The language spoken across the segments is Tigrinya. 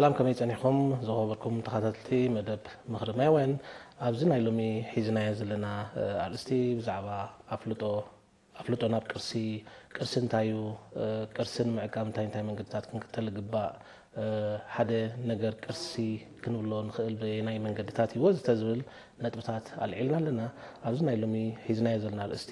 ሰላም፣ ከመይ ጸኒሕኩም ዝኸበርኩም ተኸታተልቲ መደብ ምኽሪ ማያውያን? ኣብዚ ናይ ሎሚ ሒዝናዮ ዘለና፣ እ፣ ኣርእስቲ ብዛዕባ ኣፍልጦ፣ ኣፍልጦ ናብ ቅርሲ፣ ቅርሲ እንታይ እዩ፣ እ፣ ቅርሲ ንምዕቃብ እንታይ እንታይ መንገድታት ክንክተል ይግባእ፣ እ፣ ሓደ ነገር ቅርሲ ክንብሎ ንኽእል በየናይ መንገድታት እዩ ወዘተ ዝብል ነጥብታት ኣልዒልና ኣለና። ኣብዚ ናይ ሎሚ ሒዝናዮ ዘለና ኣርእስቲ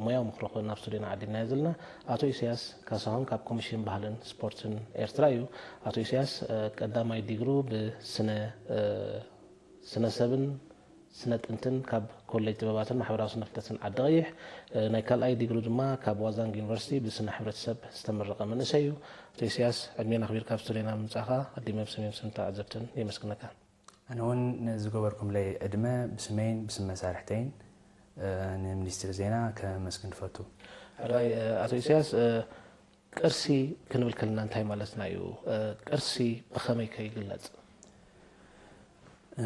ሞያዊ ምኽሪ ክኾን ናብ ስቱድዮና ዓዲምናዮ ዘለና ኣቶ ኢሳያስ ካሳሁን ካብ ኮሚሽን ባህልን ስፖርትን ኤርትራ እዩ። ኣቶ ኢሳያስ፣ እ፣ ቀዳማይ ዲግሩ ብስነ፣ እ፣ ስነ ሰብን ስነ ጥንትን ካብ ኮሌጅ ጥበባትን ማሕበራዊ ስነ ፍልጠትን ዓዲ ቀይሕ፣ እ፣ ናይ ካልኣይ ዲግሩ ድማ ካብ ዋዛንግ ዩኒቨርሲቲ ብስነ ሕብረተሰብ ዝተመረቐ መንእሰይ እዩ። ኣቶ ኢሳያስ፣ ዕድሜና ኣኽቢርካ ኣብ ስቱድዮና ምምጻእካ ኣዲመ ብስሜን ብስም ተዓዘብትን የመስግነካ። ኣነ እውን ንዝገበርኩምለይ ዕድመ ብስመይን ብስም መሳርሕተይን፣ እ፣ ንሚኒስትሪ ዜና ከመስግን እፈቱ። ሕራይ፣ እ፣ ኣቶ ኢሳያስ፣ እ፣ ቅርሲ ክንብል ከለና እንታይ ማለትና እዩ? እ፣ ቅርሲ ብኸመይ ከ ይግለጽ? እ፣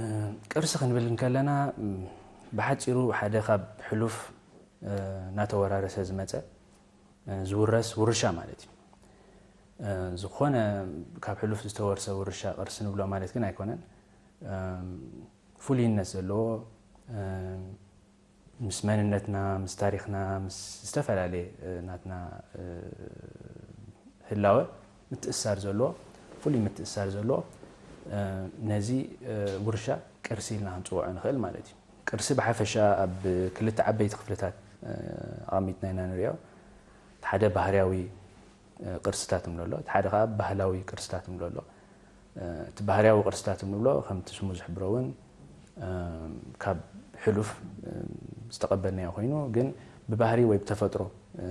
ቅርሲ ክንብል እንከለና፣ ም፣ ብሓጺሩ ሓደ ካብ ሕሉፍ፣ እ፣ እናተወራረሰ ዝመጸ፣ እ፣ ዝውረስ ውርሻ ማለት እዩ። እ፣ ዝኾነ ካብ ሕሉፍ ዝተወርሰ ውርሻ ቅርሲ ንብሎ ማለት ግን ኣይኮነን። እም፣ ፍሉይነት ዘለዎ፣ እም፣ ምስ መንነትና፣ ምስ ታሪኽና፣ ምስ ዝተፈላለየ፣ እ፣ ናትና፣ እ፣ ህላወ ምትእስሳር ዘለዎ፣ ፍሉይ ምትእስሳር ዘለዎ፣ እ፣ ነዚ፣ እ፣ ውርሻ ቅርሲ ኢልና ክንጽውዖ ንኽእል ማለት እዩ። ቅርሲ ብሓፈሻ ኣብ ክልተ ዓበይቲ ክፍልታት፣ እ፣ ኣቐሚጥና ኢና ንሪኦ። እቲ ሓደ ባህርያዊ፣ እ፣ ቅርስታት ንብሎ ኣሎ፣ እቲ ሓደ ከኣ ባህላዊ ቅርስታት ንብሎ ኣሎ። እ፣ እቲ ባህርያዊ ቅርስታት እንብሎ ከምቲ ስሙ ዝሕብሮ እውን፣ እ፣ ካብ ሕሉፍ፣ እ፣ ዝተቐበልናዮ ኮይኑ ግን ብባህሪ ወይ ብተፈጥሮ፣ እ፣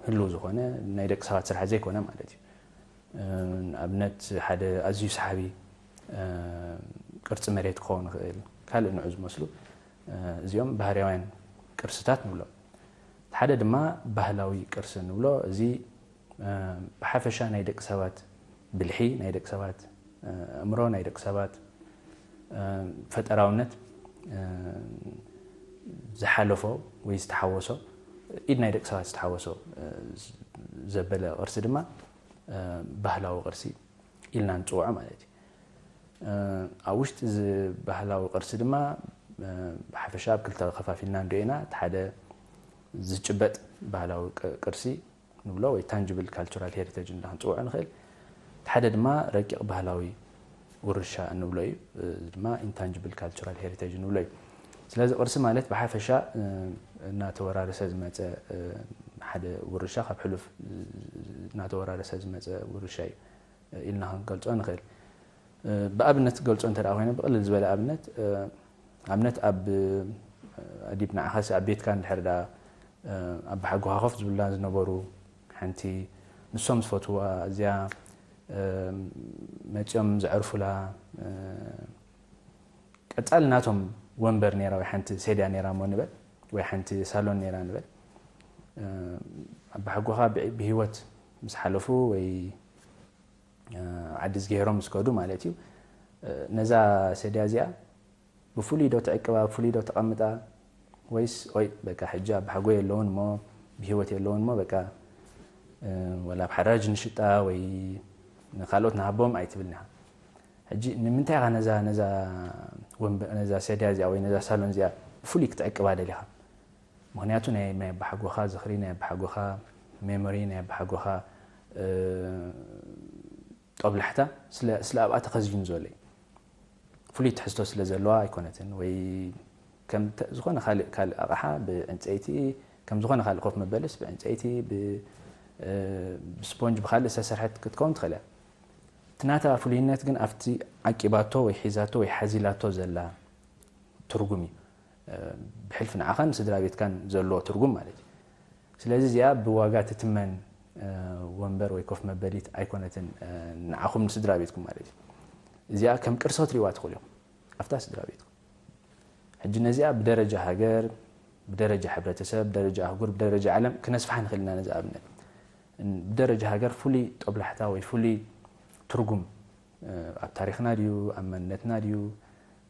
ህሉው ዝኾነ ናይ ደቂ ሰባት ስራሕ ዘይኮነ ማለት እዩ። እ፣ ንኣብነት ሓደ ኣዝዩ ሰሓቢ፣ እ፣ ቅርጺ መሬት ክኸውን ይኽእል፣ ካልእ ንዑ ዝመስሉ፣ እ፣ እዚኦም ባህርያውያን ቅርስታት ንብሎም። እቲ ሓደ ድማ ባህላዊ ቅርሲ ንብሎ፣ እዚ፣ እ፣ ብሓፈሻ ናይ ደቂ ሰባት ብልሒ፣ ናይ ደቂ ሰባት፣ እ፣ ኣእምሮ፣ ናይ ደቂ ሰባት፣ እ፣ ፈጠራውነት፣ እ፣ ዝሓለፎ ወይ ዝተሓወሶ፣ ኢድ ናይ ደቂ ሰባት ዝተሓወሶ፣ እ፣ ዘበለ ቅርሲ ድማ፣ እ፣ ባህላዊ ቅርሲ ኢልና ንጽውዖ ማለት እዩ። እ፣ ኣብ ውሽጢ እዚ ባህላዊ ቅርሲ ድማ፣ እ፣ ብሓፈሻ ኣብ ክልተ ከፋፊልና ንሪኦ ኢና። እቲ ሓደ ዝጭበጥ ባህላዊ ቅ-፣ ቅርሲ ንብሎ ወይ ታንጅብል ካልቸራል ሄሪቴጅ እንዳ ክንጽውዖ ንኽእል። እቲ ሓደ ድማ ረቂቕ ባህላዊ ውርሻ እንብሎ እዩ። እዚ ድማ ኢንታንጅብል ካልቸራል ሄሪቴጅ እንብሎ እዩ። ስለዚ ቅርሲ ማለት ብሓፈሻ፣ እ፣ እናተወራረሰ ዝመጸ፣ እ፣ ሓደ ውርሻ ካብ ሕሉፍ፣ እ፣ እናተወራረሰ ዝመጸ ውርሻ እዩ፣ እ፣ ኢልና ክንገልጾ ንኽእል። እ፣ ብኣብነት ክገልጾ እንተ ደኣ ኮይነ፣ ብቕልል ዝበለ ኣብነት፣ እ፣ ኣብነት ኣብ፣ እ፣ ኣዲብ ንዓኻሲ ኣብ ቤትካ እንድሕር ደኣ፣ እ፣ ኣባሓጎኻ ኮፍ ዝብሉላ ዝነበሩ ሓንቲ ንሶም ዝፈትዋ እዚኣ፣ እ፣ መጺኦም ዘዕርፉላ፣ እ፣ ቀጻሊ ናቶም ወንበር ነይራ ወይ ሓንቲ ሴድያ ነይራ እሞ ንበል፣ ወይ ሓንቲ ሳሎን ነይራ ንበል። እ፣ ኣባሓጎኻ ብ-፣ ብህይወት ምስ ሓለፉ ወይ፣ እ፣ ዓዲ ዝገሄሮም ምስ ከዱ ማለት እዩ። እ፣ ነዛ ሴድያ እዚኣ ብፍሉይ ዶ ትዕቅባ፣ ብፍሉይ ዶ ተቐምጣ፣ ወይስ ኦይ በቃ ሕጂ ኣባሓጎ የለውን እሞ፣ ብህይወት የለውን እሞ በቃ፣ እ፣ ወላ ኣብ ሓራጅ ንሽጣ ወይ ንኻልኦት ንሃቦም ኣይትብልን ኢኻ። ሕጂ ንምንታይ ኢኻ ነዛ፣ ነዛ ወንበ-፣ ነዛ ሴድያ እዚኣ ወይ ነዛ ሳሎን እዚኣ ብፍሉይ ክትዕቅባ ደሊኻ? ምኽንያቱ ናይ፣ ናይ ኣባሓጎኻ ዝኽሪ፣ ናይ ኣባሓጎኻ ሜሞሪ፣ ናይ ኣባሓጎኻ፣ እ፣ ጦብላሕታ ስለ፣ ስለ ኣብኣ ተኸዚኑ ዘሎ እዩ። ፍሉይ ትሕዝቶ ስለ ዘለዋ ኣይኮነትን፣ ወይ ከም ተ-፣ ዝኾነ ካልእ፣ ካልእ ኣቕሓ ብዕንጸይቲ፣ ከም ዝኾነ ካልእ ኮፍ መበልስ ብዕንጸይቲ፣ ብ-፣ እ፣ ብስፖንጅ፣ ብኻልእ ዝተሰርሐት ክትከውን ትኽእል እያ። እቲ ናታ ፍሉይነት ግን ኣብቲ ዓቂባቶ ወይ ሒዛቶ ወይ ሓዚላቶ ዘላ ትርጉም እዩ። እ፣ ብሕልፊ ንዓኻን ንስድራ ቤትካን ዘሎ ትርጉም ማለት እዩ። ስለዚ እዚኣ ብዋጋ ትትመን፣ እ፣ ወንበር ወይ ኮፍ መበሊት ኣይኮነትን፣ እ፣ ንዓኹም ንስድራ ቤትኩም ማለት እዩ። እዚኣ ከም ቅርሲ ክትሪእዋ ትኽእሉ ኢኹም፣ ኣብታ ስድራ ቤትኩም። ሕጂ ነዚኣ ብደረጃ ሃገር፣ ብደረጃ ሕብረተሰብ፣ ብደረጃ ኣህጉር፣ ብደረጃ ዓለም ክነስፍሓ ንኽእል ኢና። ነዚ ኣብነት ብደረጃ ሃገር ፍሉይ ጦብላሕታ ወይ ፍሉይ ትርጉም፣ እ፣ ኣብ ታሪኽና ድዩ፣ ኣብ መንነትና ድዩ፣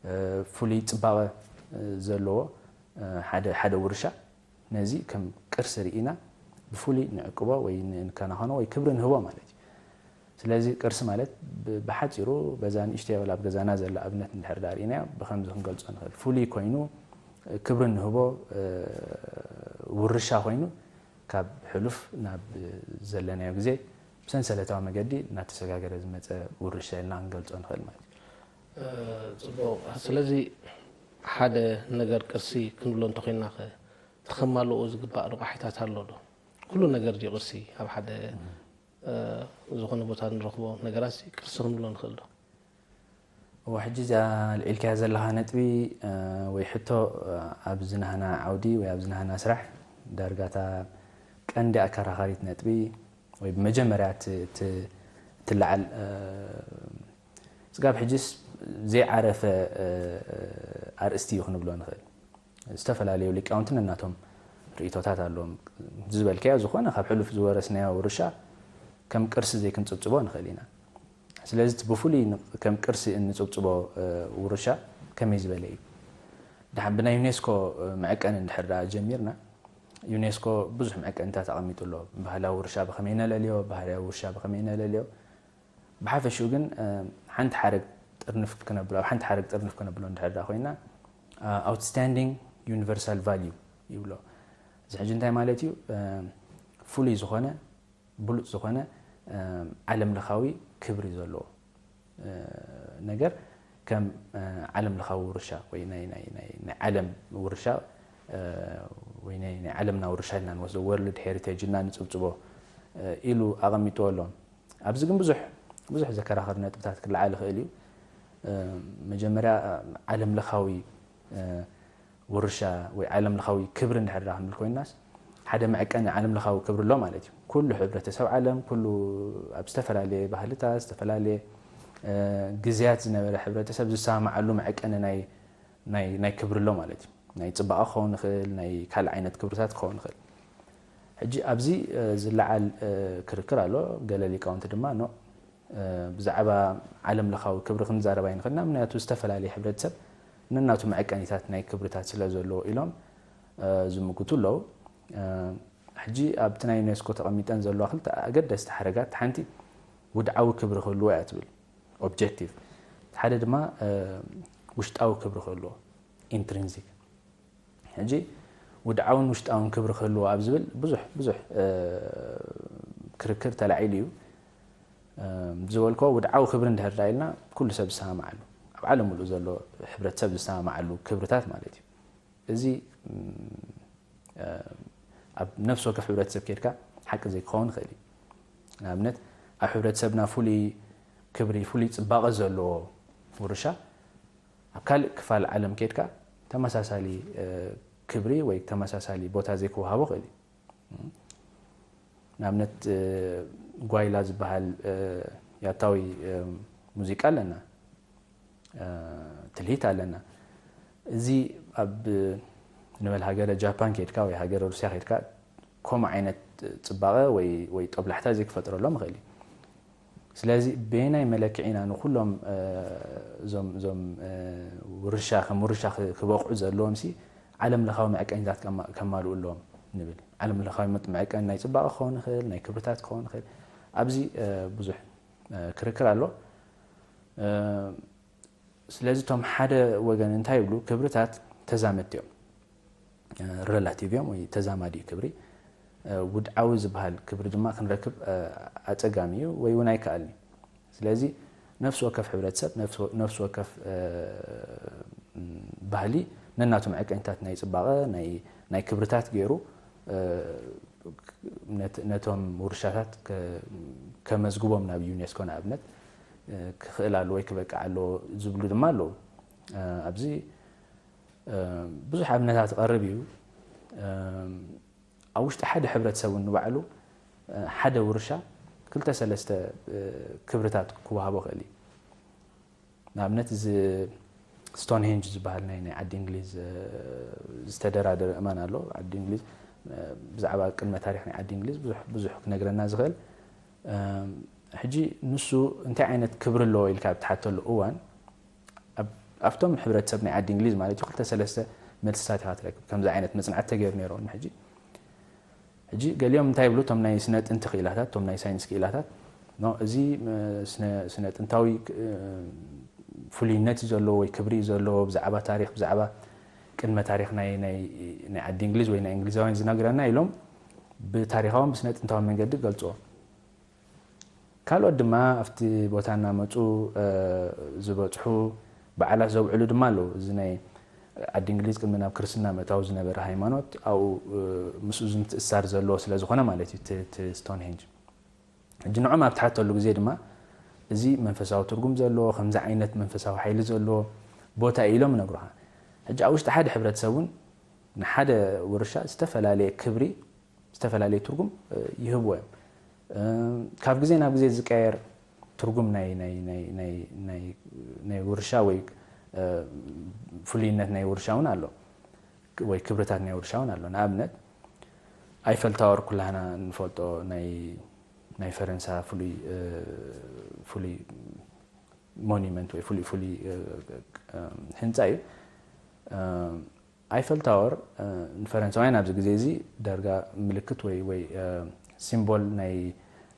እ፣ ፍሉይ ጽባቐ፣ እ፣ ዘለዎ፣ እ፣ ሓደ፣ ሓደ ውርሻ ነዚ ከም ቅርሲ ርኢና ብፍሉይ ንዕቅቦ ወይ ን-፣ ንከናኸኖ ወይ ክብሪ ንህቦ ማለት እዩ። ስለዚ ቅርሲ ማለት ብሓፂሩ በዛ ንእሽተይ ወላ ኣብ ገዛና ዘላ ኣብነት እንድሕር ዳርኢናዮ ብከምዚ ክንገልፆ ንኽእል። ፍሉይ ኮይኑ ክብሪ እንህቦ ውርሻ ኮይኑ ካብ ሕሉፍ ናብ ዘለናዮ ግዜ ብሰንሰለታዊ መገዲ እናተሰጋገረ ዝመፀ ውርሻ ኢልና ክንገልፆ ንኽእል ማለት እዩ። ፅቡቅ። ስለዚ ሓደ ነገር ቅርሲ ክንብሎ እንተኮይና ከማልኡ ዝግባእ ረቋሒታት ኣሎ ዶ? ኩሉ ነገር ድዩ ቅርሲ? ኣብ ሓደ ዝኾነ ቦታ ንረኽቦ ነገራት ቅርሲ ክንብሎ ንኽእል ዶ? እወ፣ ሕጂ እዚኣ ልዒልካያ ዘለኻ ነጥቢ ወይ ሕቶ ኣብዚ ናህና ዓውዲ ወይ ኣብዚ ናህና ስራሕ ዳርጋታ ቀንዲ ኣከራኻሪት ነጥቢ ወይ ብመጀመርያ ትለዓል ስጋብ ሕጅስ ዘይዓረፈ ኣርእስቲ እዩ ክንብሎ ንኽእል። ዝተፈላለዩ ሊቃውንትን እናቶም ርእቶታት ኣለዎም። ዝበልካዮ ዝኾነ ካብ ሕሉፍ ዝወረስናዮ ውርሻ ከም ቅርሲ ዘይክንጽብጽቦ ንኽእል ኢና። ስለዚ እቲ ብፍሉይ ከም ቅርሲ እንጽብጽቦ ውርሻ ከመይ ዝበለ እዩ? ድሓን ብናይ ዩኔስኮ መዐቀኒ እንድሕር ደኣ ጀሚርና፣ ዩኔስኮ ብዙሕ መዐቀኒታት ኣቐሚጡ ኣሎ። ባህላዊ ውርሻ ብኸመይ ነለልዮ፣ ባህርያዊ ውርሻ ብኸመይ ነለልዮ። ብሓፈሽኡ ግን ሓንቲ ሓረግ ጥርንፍ ክነብሎ ኣብ ሓንቲ ሓረግ ጥርንፍ ክነብሎ እንድሕር ደኣ ኮይና outstanding universal value ይብሎ። እዚ ሕጂ እንታይ ማለት እዩ? ፍሉይ ዝኾነ ብሉፅ ዝኾነ ዓለም ለኻዊ ክብሪ ዘለዎ ነገር ከም ዓለም ለኻዊ ውርሻ ወይ ናይ ዓለም ውርሻ ወይ ናይ ዓለምና ውርሻ ኢልና ንወስዶ ወርልድ ሄሪቴጅ ኢልና ንፅብፅቦ ኢሉ ኣቐሚጥዎ ኣሎ። ኣብዚ ግን ብዙሕ ብዙሕ ዘከራኸር ነጥብታት ክለዓል ይኽእል እዩ። መጀመርያ ዓለም ለኻዊ ውርሻ ወይ ዓለም ለኻዊ ክብሪ እንድሕር ክንብል ኮይናስ ሓደ መዐቀኒ ዓለም ለኻዊ ክብሪ ኣሎ ማለት እዩ። ኩሉ ሕብረተሰብ ዓለም ኩሉ ኣብ ዝተፈላለየ ባህልታት ዝተፈላለየ ግዜያት ዝነበረ ሕብረተሰብ ዝሰማማዓሉ መዐቀኒ ናይ ናይ ክብሪ ኣሎ ማለት እዩ። ናይ ፅባቐ ክኸውን ይኽእል፣ ናይ ካልእ ዓይነት ክብርታት ክኸውን ይኽእል። ሕጂ ኣብዚ ዝለዓል ክርክር ኣሎ። ገለ ሊቃውንቲ ድማ ኖ ብዛዕባ ዓለም ለኻዊ ክብሪ ክንዛረብ ኣይንኽእልና፣ ምክንያቱ ዝተፈላለየ ሕብረተሰብ ነናቱ መዐቀኒታት ናይ ክብርታት ስለ ዘለዎ ኢሎም ዝምጉቱ ኣለዉ። ሕጂ ኣብቲ ናይ ዩኔስኮ ተቐሚጠን ዘለዋ ክልተ ኣገደስቲ ሓረጋት ሓንቲ ውድዓዊ ክብሪ ክህልዎ እያ ትብል፣ ኦብጀክቲቭ። ሓደ ድማ ውሽጣዊ ክብሪ ክህልዎ፣ ኢንትሪንዚክ። ሕጂ ውድዓውን ውሽጣውን ክብሪ ክህልዎ ኣብ ዝብል ብዙሕ ብዙሕ ክርክር ተላዒሉ እዩ። ዝበልኮ ውድዓዊ ክብሪ እንድሕር ዳ ኢልና ኩሉ ሰብ ዝሰማማዓሉ ኣብ ዓለም ሙሉእ ዘሎ ሕብረተሰብ ዝሰማማዓሉ ክብርታት ማለት እዩ። እዚ ኣብ ነፍሲ ወከፍ ሕብረተሰብ ከድካ ሓቂ ዘይክኸውን ይኽእል እዩ። ንኣብነት ኣብ ሕብረተሰብና ፍሉይ ክብሪ ፍሉይ ፅባቐ ዘለዎ ውርሻ ኣብ ካልእ ክፋል ዓለም ከድካ ተመሳሳሊ ክብሪ ወይ ተመሳሳሊ ቦታ ዘይክወሃቦ ክእል እዩ። ንኣብነት ጓይላ ዝበሃል ያታዊ ሙዚቃ ኣለና፣ ትልሂት ኣለና። እዚ ኣብ ንበል ሃገረ ጃፓን ከድካ ወይ ሃገረ ሩስያ ከድካ ከምኡ ዓይነት ፅባቐ ወይ ጦብላሕታ ዘይክፈጥረሎም ይኽእል እዩ። ስለዚ በየናይ መለክዒ ኢና ንኩሎም እዞም እዞም ውርሻ ከም ውርሻ ክበቕዑ ዘለዎም ሲ ዓለም ለኻዊ መዐቀኒታት ከማልኡ ኣለዎም ንብል። ዓለም ለኻዊ መዐቀኒ ናይ ፅባቐ ክኸውን ይኽእል፣ ናይ ክብርታት ክኸውን ይኽእል። ኣብዚ ብዙሕ ክርክር ኣሎ። ስለዚ እቶም ሓደ ወገን እንታይ ይብሉ? ክብርታት ተዛመድቲ እዮም፣ ረላቲቭ እዮም ወይ ተዛማዲ እዩ ክብሪ። ውድዓዊ ዝበሃል ክብሪ ድማ ክንረክብ ኣፀጋሚ እዩ ወይ እውን ኣይከኣልን እዩ። ስለዚ ነፍሲ ወከፍ ሕብረተሰብ፣ ነፍሲ ወከፍ ባህሊ ነናቱ መዐቀኒታት ናይ ፅባቐ ናይ ክብርታት ገይሩ ነቶም ውርሻታት ከመዝግቦም ናብ ዩኔስኮ ንኣብነት ክኽእል ኣሎ ወይ ክበቅዕ ኣሎ ዝብሉ ድማ ኣለዉ። ኣብዚ ብዙሕ ኣብነታት ይቐርብ እዩ። ኣብ ውሽጢ ሓደ ሕብረተሰብ እውን ንባዕሉ ሓደ ውርሻ ክልተ ሰለስተ ክብርታት ክወሃቦ ክእል እዩ። ንኣብነት እዚ ስቶንሄንጅ ዝበሃል ናይ ናይ ዓዲ እንግሊዝ ዝተደራደረ እማን ኣሎ። ዓዲ እንግሊዝ ብዛዕባ ቅድመ ታሪክ ናይ ዓዲ እንግሊዝ ብዙሕ ብዙሕ ክነግረና ዝኽእል። ሕጂ ንሱ እንታይ ዓይነት ክብሪ ኣለዎ ኢልካ ኣብ ትሓተሉ እዋን ኣብቶም ሕብረተሰብ ናይ ዓዲ እንግሊዝ ማለት እዩ ክልተ ሰለስተ መልስታት ኢኻ ትረክብ። ከምዚ ዓይነት መፅናዕቲ ተገይሩ ነይሩ ቅድሚ ሕጂ። ሕጂ ገሊኦም እንታይ ይብሉ? እቶም ናይ ስነ ጥንቲ ክኢላታት፣ እቶም ናይ ሳይንስ ክኢላታት ኖ፣ እዚ እ፣ ስነ ስነ ጥንታዊ እ፣ ፍሉይነት እዩ ዘለዎ ወይ ክብሪ እዩ ዘለዎ። ብዛዕባ ታሪኽ፣ ብዛዕባ ቅድመ ታሪኽ ናይ ናይ ናይ ዓዲ እንግሊዝ ወይ ናይ እንግሊዛውያን ዝነግረና ኢሎም ብታሪኻውን ብስነ ጥንታዊ መንገዲ ገልጽዎ። ካልኦት ድማ ኣብቲ ቦታ እናመጹ እ፣ ዝበጽሑ በዓላት ዘውዕሉ ድማ ኣለዉ። እዚ ናይ ዓዲ እንግሊዝ ቅድሚ ናብ ክርስትና ምእታው ዝነበረ ሃይማኖት ኣብኡ እ፣ ምስኡ ዝምትእሳር ዘለዎ ስለ ዝኾነ ማለት እዩ እቲ እቲ ስቶንሄንጅ። ሕጂ ንዖም ኣብ ትሓተሉ ግዜ ድማ እዚ መንፈሳዊ ትርጉም ዘለዎ ከምዚ ዓይነት መንፈሳዊ ሓይሊ ዘለዎ ቦታ እዩ ኢሎም ይነግሩኻ። ሕጂ ኣብ ውሽጢ ሓደ ሕብረተሰብ እውን ንሓደ ውርሻ ዝተፈላለየ ክብሪ ዝተፈላለየ ትርጉም እ፣ ይህብዎ እዮም። እ፣ ካብ ግዜ ናብ ግዜ ዝቀየር ትርጉም ናይ ናይ ናይ ናይ ናይ ናይ ውርሻ ወይ እ፣ ፍሉይነት ናይ ውርሻ እውን ኣሎ ወይ ክብርታት ናይ ውርሻ እውን ኣሎ። ንኣብነት ኣይፈል ታወር ኩላህና ንፈልጦ ናይ ናይ ፈረንሳ ፍሉይ እ፣ ፍሉይ ሞኒመንት ወይ ፍሉይ ፍሉይ እ፣ እ፣ ህንፃ እዩ። እ፣ ኣይፈል ታወር እ፣ ንፈረንሳውያን ኣብዚ ግዜ እዚ ዳርጋ ምልክት ወይ ወይ እ፣ ሲምቦል ናይ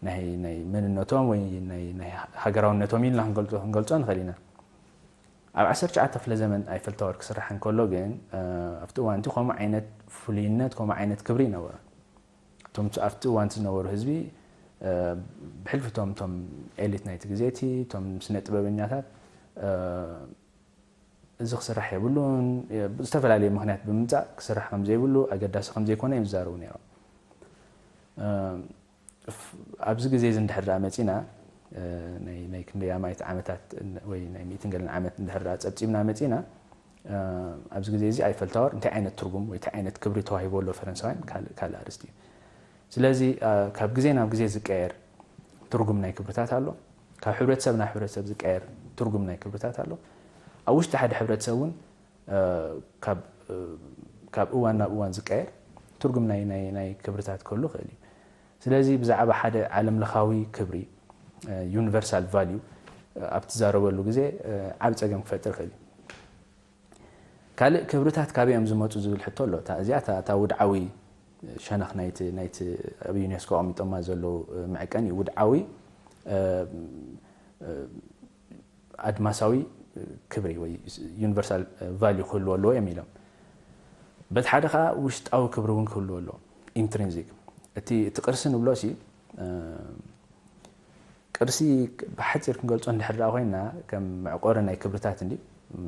ናይ ናይ መንነቶም ወይ ናይ ናይ ሃገራውነቶም ኢልና ክንገልጾ ክንገልጾ ንኽእል ኢና። ኣብ ዓሰርተ ትሽዓተ ክፍለ ዘመን ኣይፈል ታወር ክስራሕ እንከሎ ግን እ፣ ኣብቲ እዋን እቲ ከምኡ ዓይነት ፍሉይነት ከምኡ ዓይነት ክብሪ ይነበሮ። እቶም ኣብቲ እዋን ዝነበሩ ህዝቢ እ፣ ብሕልፊ እቶም እቶም ኤሊት ናይቲ ግዜ እቲ እቶም ስነ ጥበበኛታት እ፣ እዚ ክስራሕ የብሉን፣ የ- ብዝተፈላለየ ምኽንያት ብምምፃእ ክስራሕ ከም ዘይብሉ ኣገዳሲ ከም ዘይኮነ እዮም ዝዛረቡ ነይሮም። እ፣ ፍ- ኣብዚ ግዜ እዚ እንድሕር ደኣ መፂና እ፣ ናይ ናይ ክንደይ ኣማይት ዓመታት ን- ወይ ናይ ሚእትን ገለን ዓመት እንድሕር ደኣ ፀብፂብና መፂና እ፣ ኣብዚ ግዜ እዚ ኣይፈል ታወር እንታይ ዓይነት ትርጉም ወይ እንታይ ዓይነት ክብሪ ተዋሂቦ ኣሎ ፈረንሳውያን ካልእ ካልእ ኣርእስቲ እዩ። ስለዚ እ፣ ካብ ግዜ ናብ ግዜ ዝቀየር ትርጉም ናይ ክብርታት ኣሎ። ካብ ሕብረተሰብ ናብ ሕብረተሰብ ዝቀየር ትርጉም ናይ ክብርታት ኣሎ። ኣብ ውሽጢ ሓደ ሕብረተሰብ እውን እ፣ ካብ እ፣ ካብ እዋን ናብ እዋን ዝቀየር ትርጉም ናይ ናይ ናይ ክብርታት ክህሉ ይኽእል እዩ። ስለዚ ብዛዕባ ሓደ ዓለም ለኻዊ ክብሪ ዩኒቨርሳል ቫልዩ ኣብ ትዛረበሉ ግዜ እ፣ ዓቢ ጸገም ክፈጥር ይኽእል እዩ። ካልእ ክብርታት ካበይ እዮም ዝመጹ ዝብል ሕቶ ኣሎ። እታ እዚኣ እታ እታ ውድዓዊ ሸነኽ ናይቲ ናይቲ ኣብ ዩኔስኮ ኣቐሚጦማ ዘለዉ እ፣ መዐቀኒ እዩ። ውድዓዊ እ፣ እ፣ ኣድማሳዊ ክብሪ ወይ ዩኒቨርሳል ቫልዩ ክህልዎ ኣለዎ እዮም ኢሎም። በቲ ሓደ ከዓ ውሽጣዊ ክብሪ እውን ክህልዎ ኣለዎ። ኢንትሪንዚክ እቲ እቲ ቅርሲ ንብሎ ሲ እ፣ ቅርሲ ብሓፂር ክንገልፆ እንድሕር ደኣ ኮይና ከም መዕቆሪ ናይ ክብርታት እንዲ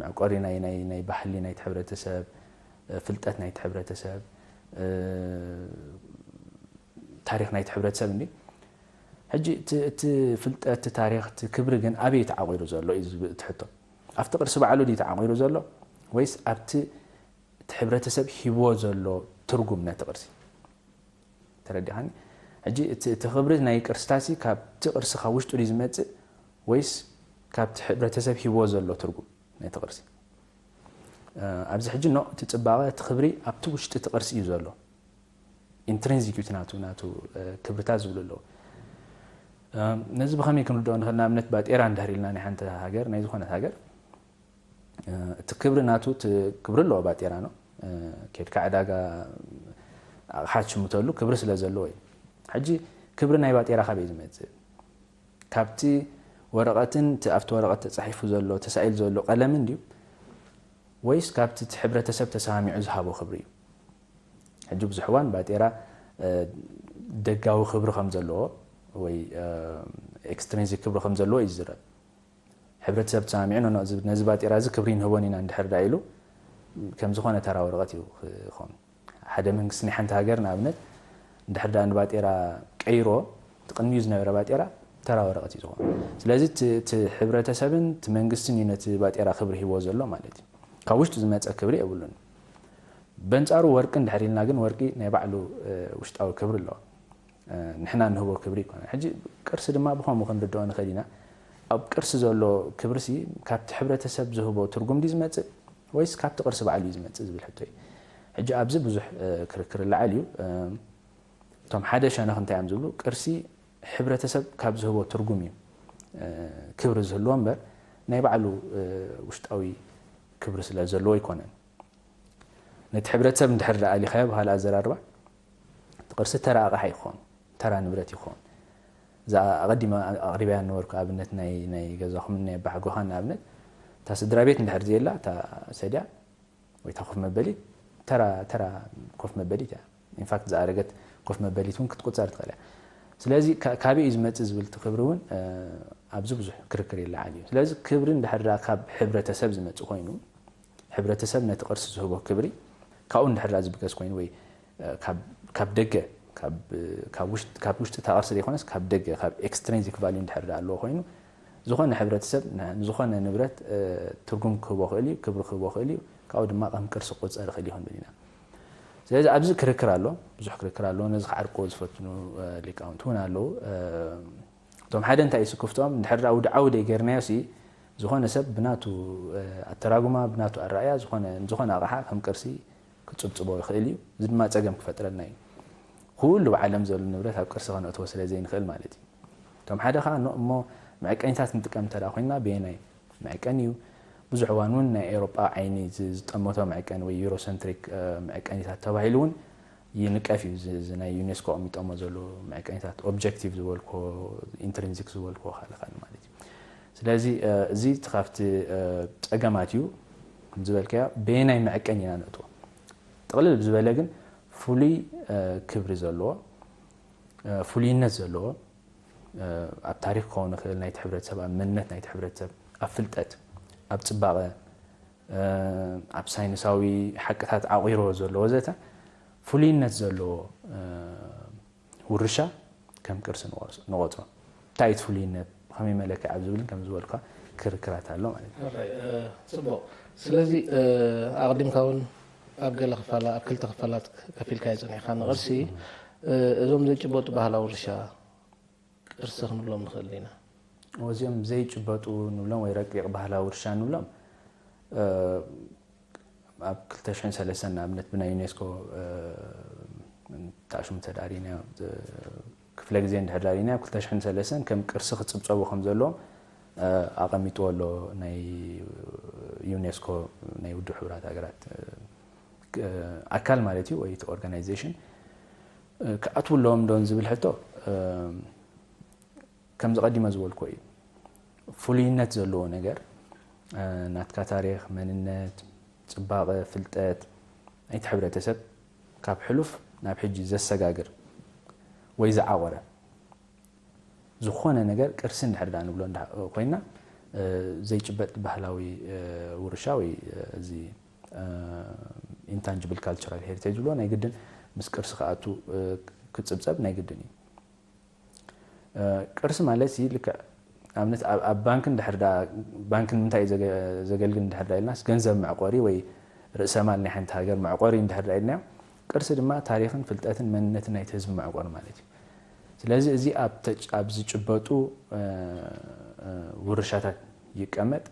መዕቆሪ ናይ ናይ ናይ ባህሊ ናይቲ ሕብረተሰብ እ፣ ፍልጠት ናይቲ ሕብረተሰብ እ፣ ታሪኽ ናይቲ ሕብረተሰብ እንዲ ሕጂ እቲ እቲ ፍልጠት እቲ ታሪኽ እቲ ክብሪ ግን ኣበይ ተዓቂሩ ዘሎ እዩ ዝብል እቲ ሕቶ ኣብቲ ቅርሲ ባዕሉ ድዩ ተዓቂሩ ዘሎ ወይስ ኣብቲ እቲ ሕብረተሰብ ሂብዎ ዘሎ ትርጉም ነቲ ቅርሲ ተረዲኻኒ ሕጂ እቲ እቲ ክብሪ ናይ ቅርስታሲ ካብቲ ቅርሲ ካብ ውሽጡ ድዩ ዝመፅእ ወይስ ካብቲ ሕብረተሰብ ሂብዎ ዘሎ ትርጉም ነቲ ቅርሲ ኣብዚ ሕጂ ኖ እቲ ፅባቐ እቲ ክብሪ ኣብቲ ውሽጢ እቲ ቅርሲ እዩ ዘሎ ኢንትሪንዚክ እዩ ናቱ ናቱ ክብርታት ዝብሉ ኣለዉ ነዚ ብኸመይ ክንርድኦ ንኽእል ንኣብነት ባጤራ እንድሕር ኢልና ናይ ሓንቲ ሃገር ናይ ዝኾነት ሃገር እቲ ክብሪ ናቱ ክብሪ ኣለዎ ባጤራ ነው ኬድካ ዕዳጋ ኣቕሓ ትሽምተሉ ክብሪ ስለ ዘለዎ እዩ ሕጂ ክብሪ ናይ ባጤራ ካበይ ዝመፅእ ካብቲ ወረቐትን እቲ ኣብቲ ወረቐት ተፃሒፉ ዘሎ ተሳኢሉ ዘሎ ቀለምን ድዩ ወይስ ካብቲ እቲ ሕብረተሰብ ተሰማሚዑ ዝሃቦ ክብሪ እዩ ሕጂ ብዙሕ እዋን ባጤራ ደጋዊ ክብሪ ከም ዘለዎ ወይ ኤክስትሪንዚክ ክብሪ ከም ዘለዎ እዩ ዝዝረብ ሕብረተሰብ ተሰማሚዑ ነዚ ባጤራ እዚ ክብሪ ንህቦን ኢና እንድሕር ዳ ኢሉ ከም ዝኾነ ተራ ወረቐት እዩ ክኾን ሓደ መንግስቲ ናይ ሓንቲ ሃገር ንኣብነት እንድሕር ዳ ንባጤራ ቀይሮ እቲ ቅድሚኡ ዝነበረ ባጤራ ተራ ወረቐት እዩ ዝኾን ስለዚ እቲ ሕብረተሰብን እቲ መንግስትን እዩ ነቲ ባጤራ ክብሪ ሂቦ ዘሎ ማለት እዩ ካብ ውሽጡ ዝመፀ ክብሪ የብሉን በንፃሩ ወርቂ እንድሕር ኢልና ግን ወርቂ ናይ ባዕሉ ውሽጣዊ ክብሪ ኣለዎ ንሕና ንህቦ ክብሪ ይኮነ ሕጂ ቅርሲ ድማ ብኸምኡ ክንርድኦ ንኽእል ኢና ኣብ ቅርሲ ዘሎ ክብርሲ ካብቲ ሕብረተሰብ ዝህቦ ትርጉም ድዩ ዝመፅእ ወይስ ካብቲ ቅርሲ ባዕሉ እዩ ዝመፅእ ዝብል ሕቶ እዩ ሕጂ ኣብዚ ብዙሕ ክርክር ይለዓል እዩ እቶም ሓደ ሸነኽ እንታይ እዮም ዝብሉ ቅርሲ ሕብረተሰብ ካብ ዝህቦ ትርጉም እዩ ክብሪ ዝህልዎ እምበር ናይ ባዕሉ ውሽጣዊ ክብሪ ስለ ዘለዎ ኣይኮነን ነቲ ሕብረተሰብ እንድሕር ደኣ ኣሊኻዮ ባህል ኣዘራርባ እቲ ቅርሲ ተራ ኣቕሓ ይኾን ተራ ንብረት ይኾን እዛ ኣቐዲመ ኣቕሪበያ ነበርኩ ኣብነት ናይ ናይ ገዛኹም ናይ ኣባሓጎኻ ንኣብነት እታ ስድራ ቤት እንድሕር ዘየላ እታ ሰድያ ወይ እታ ኮፍ መበሊት ተራ ተራ ኮፍ መበሊት እያ። ኢንፋክት ዝኣረገት ኮፍ መበሊት እውን ክትቁጸር ትኽእል እያ። ስለዚ ካበይ እዩ ዝመጽእ ዝብል እቲ ክብሪ እውን ኣብዚ ብዙሕ ክርክር ይለዓል እዩ። ስለዚ ክብሪ እንድሕር ካብ ሕብረተሰብ ዝመጽእ ኮይኑ ሕብረተሰብ ነቲ ቅርሲ ዝህቦ ክብሪ ካብኡ እንድሕር ዝብገስ ኮይኑ ወይ ካብ ደገ ካብ ውሽጢ እታ ቅርሲ ዘይኮነስ ካብ ደገ ካብ ኤክስትሪንዚክ ቫልዩ እንድሕር ኣለዎ ኮይኑ ዝኾነ ሕብረተሰብ ንዝኾነ ንብረት ትርጉም ክህቦ ክእል እዩ፣ ክብሪ ክህቦ ክእል እዩ፣ ካብኡ ድማ ከም ቅርሲ ክቁፀር ይኽእል እዩ ክንብል ኢና። ስለዚ ኣብዚ ክርክር ኣሎ፣ ብዙሕ ክርክር ኣሎ። ነዚ ክዓርቅዎ ዝፈትኑ ሊቃውንቲ እውን ኣለዉ። እቶም ሓደ እንታይ እዩ ስክፍቶም እንድሕር ውድዓዊ ደይገርናዮ ሲ ዝኾነ ሰብ ብናቱ ኣተራጉማ ብናቱ ኣረኣያ ዝኾነ ዝኾነ ኣቕሓ ከም ቅርሲ ክጽብጽቦ ይኽእል እዩ። እዚ ድማ ጸገም ክፈጥረልና እዩ። ኩሉ ብዓለም ዘሎ ንብረት ኣብ ቅርሲ ከነእትዎ ስለ ዘይንኽእል ማለት እዩ። እቶም ሓደ ኸኣ ኖ እሞ መዐቀኒታት ንጥቀም እንተ ኮይንና በየናይ መዐቀኒ እዩ? ብዙሕ እዋን እውን ናይ ኤውሮጳ ዓይኒ ዝጠመቶ መዐቀኒ ወይ ዩሮሰንትሪክ መዐቀኒታት ተባሂሉ እውን ይንቀፍ እዩ። እዚ ናይ ዩኔስኮ ኣቕሚጦሞ ዘለዉ መዐቀኒታት ኦብጀክቲቭ ዝበልኮ ኢንትሪንዚክ ዝበልኮ ካልእ ካልእ ማለት እዩ። ስለዚ እዚ እቲ ካብቲ ጸገማት እዩ ዝበልካዮ በየናይ መዐቀኒ ኢና ነእትዎ? ጥቕልል ብዝበለ ግን ፍሉይ ክብሪ ዘለዎ ፍሉይነት ዘለዎ ኣብ ታሪክ ክኸውን ይኽእል ናይቲ ሕብረተሰብ ኣብ መንነት ናይቲ ሕብረተሰብ ኣብ ፍልጠት ኣብ ጽባቐ ኣብ ሳይንሳዊ ሓቅታት ዓቑርዎ ዘሎ ወዘተ ፍሉይነት ዘለዎ ውርሻ ከም ቅርሲ ንቆጽሮ። እንታይ እቲ ፍሉይነት ብኸመይ መለክዒ ኣብ ዝብልን ከም ዝበልካ ክርክራት ኣሎ ማለት እዩ። ጽቡቕ። ስለዚ ኣቕዲምካ እውን ኣብ ገለ ክፋላ ኣብ ክልተ ክፋላት ከፊልካ የጽኒዕካ ንቕርሲ እዞም ዘይጭበጡ ባህላዊ ውርሻ ቅርሲ ክንብሎም ንኽእል ኢና። እዚኦም ዘይጭበጡ ንብሎም ወይ ረቂቕ ባህላዊ ውርሻ ንብሎም ኣብ ክልተ ሽሕን ሰለስተን ንኣብነት ብናይ ዩኔስኮ ታሽሙ ተዳሪና ክፍለ ግዜ እንድሕር ዳሪና ኣብ ክልተ ሽሕን ሰለስተን ከም ቅርሲ ክጽብጸቡ ከም ዘለዎም ኣቐሚጥዎ ኣሎ ናይ ዩኔስኮ ናይ ውድብ ሕቡራት ሃገራት ኣካል ማለት እዩ ወይ እቲ ኦርጋናይዜሽን ክኣትዉ ኣለዎም ዶ ዝብል ሕቶ ከምዚ ቀዲመ ዝበልኩዎ እዩ። ፍሉይነት ዘለዎ ነገር ናትካ ታሪኽ፣ መንነት፣ ጽባቐ፣ ፍልጠት ናይቲ ሕብረተሰብ ካብ ሕሉፍ ናብ ሕጂ ዘሰጋግር ወይ ዝዓቖረ ዝኾነ ነገር ቅርሲ እንድሕር ደኣ ንብሎ ኮይና ዘይጭበጥ ባህላዊ ውርሻ ወይ እዚ ኢንታንጅብል ካልቸራል ሄሪቴጅ ዝብሎ ናይ ግድን ምስ ቅርሲ ክኣቱ ክጽብጸብ ናይ ግድን እዩ። ቅርሲ ማለት ሲ ልክዕ ኣብነት ኣብ ባንክ እንድሕር ዳ ባንክ ንምንታይ እዩ ዘገልግል እንድሕር ዳ ኢልናስ ገንዘብ መዕቆሪ ወይ ርእሰ ማል ናይ ሓንቲ ሃገር መዕቆሪ እንድሕር ዳ ኢልናዮ ቅርሲ ድማ ታሪኽን ፍልጠትን መንነትን ናይቲ ህዝቢ መዕቆሪ ማለት እዩ። ስለዚ እዚ ኣብ ዝጭበጡ ውርሻታት ይቀመጥ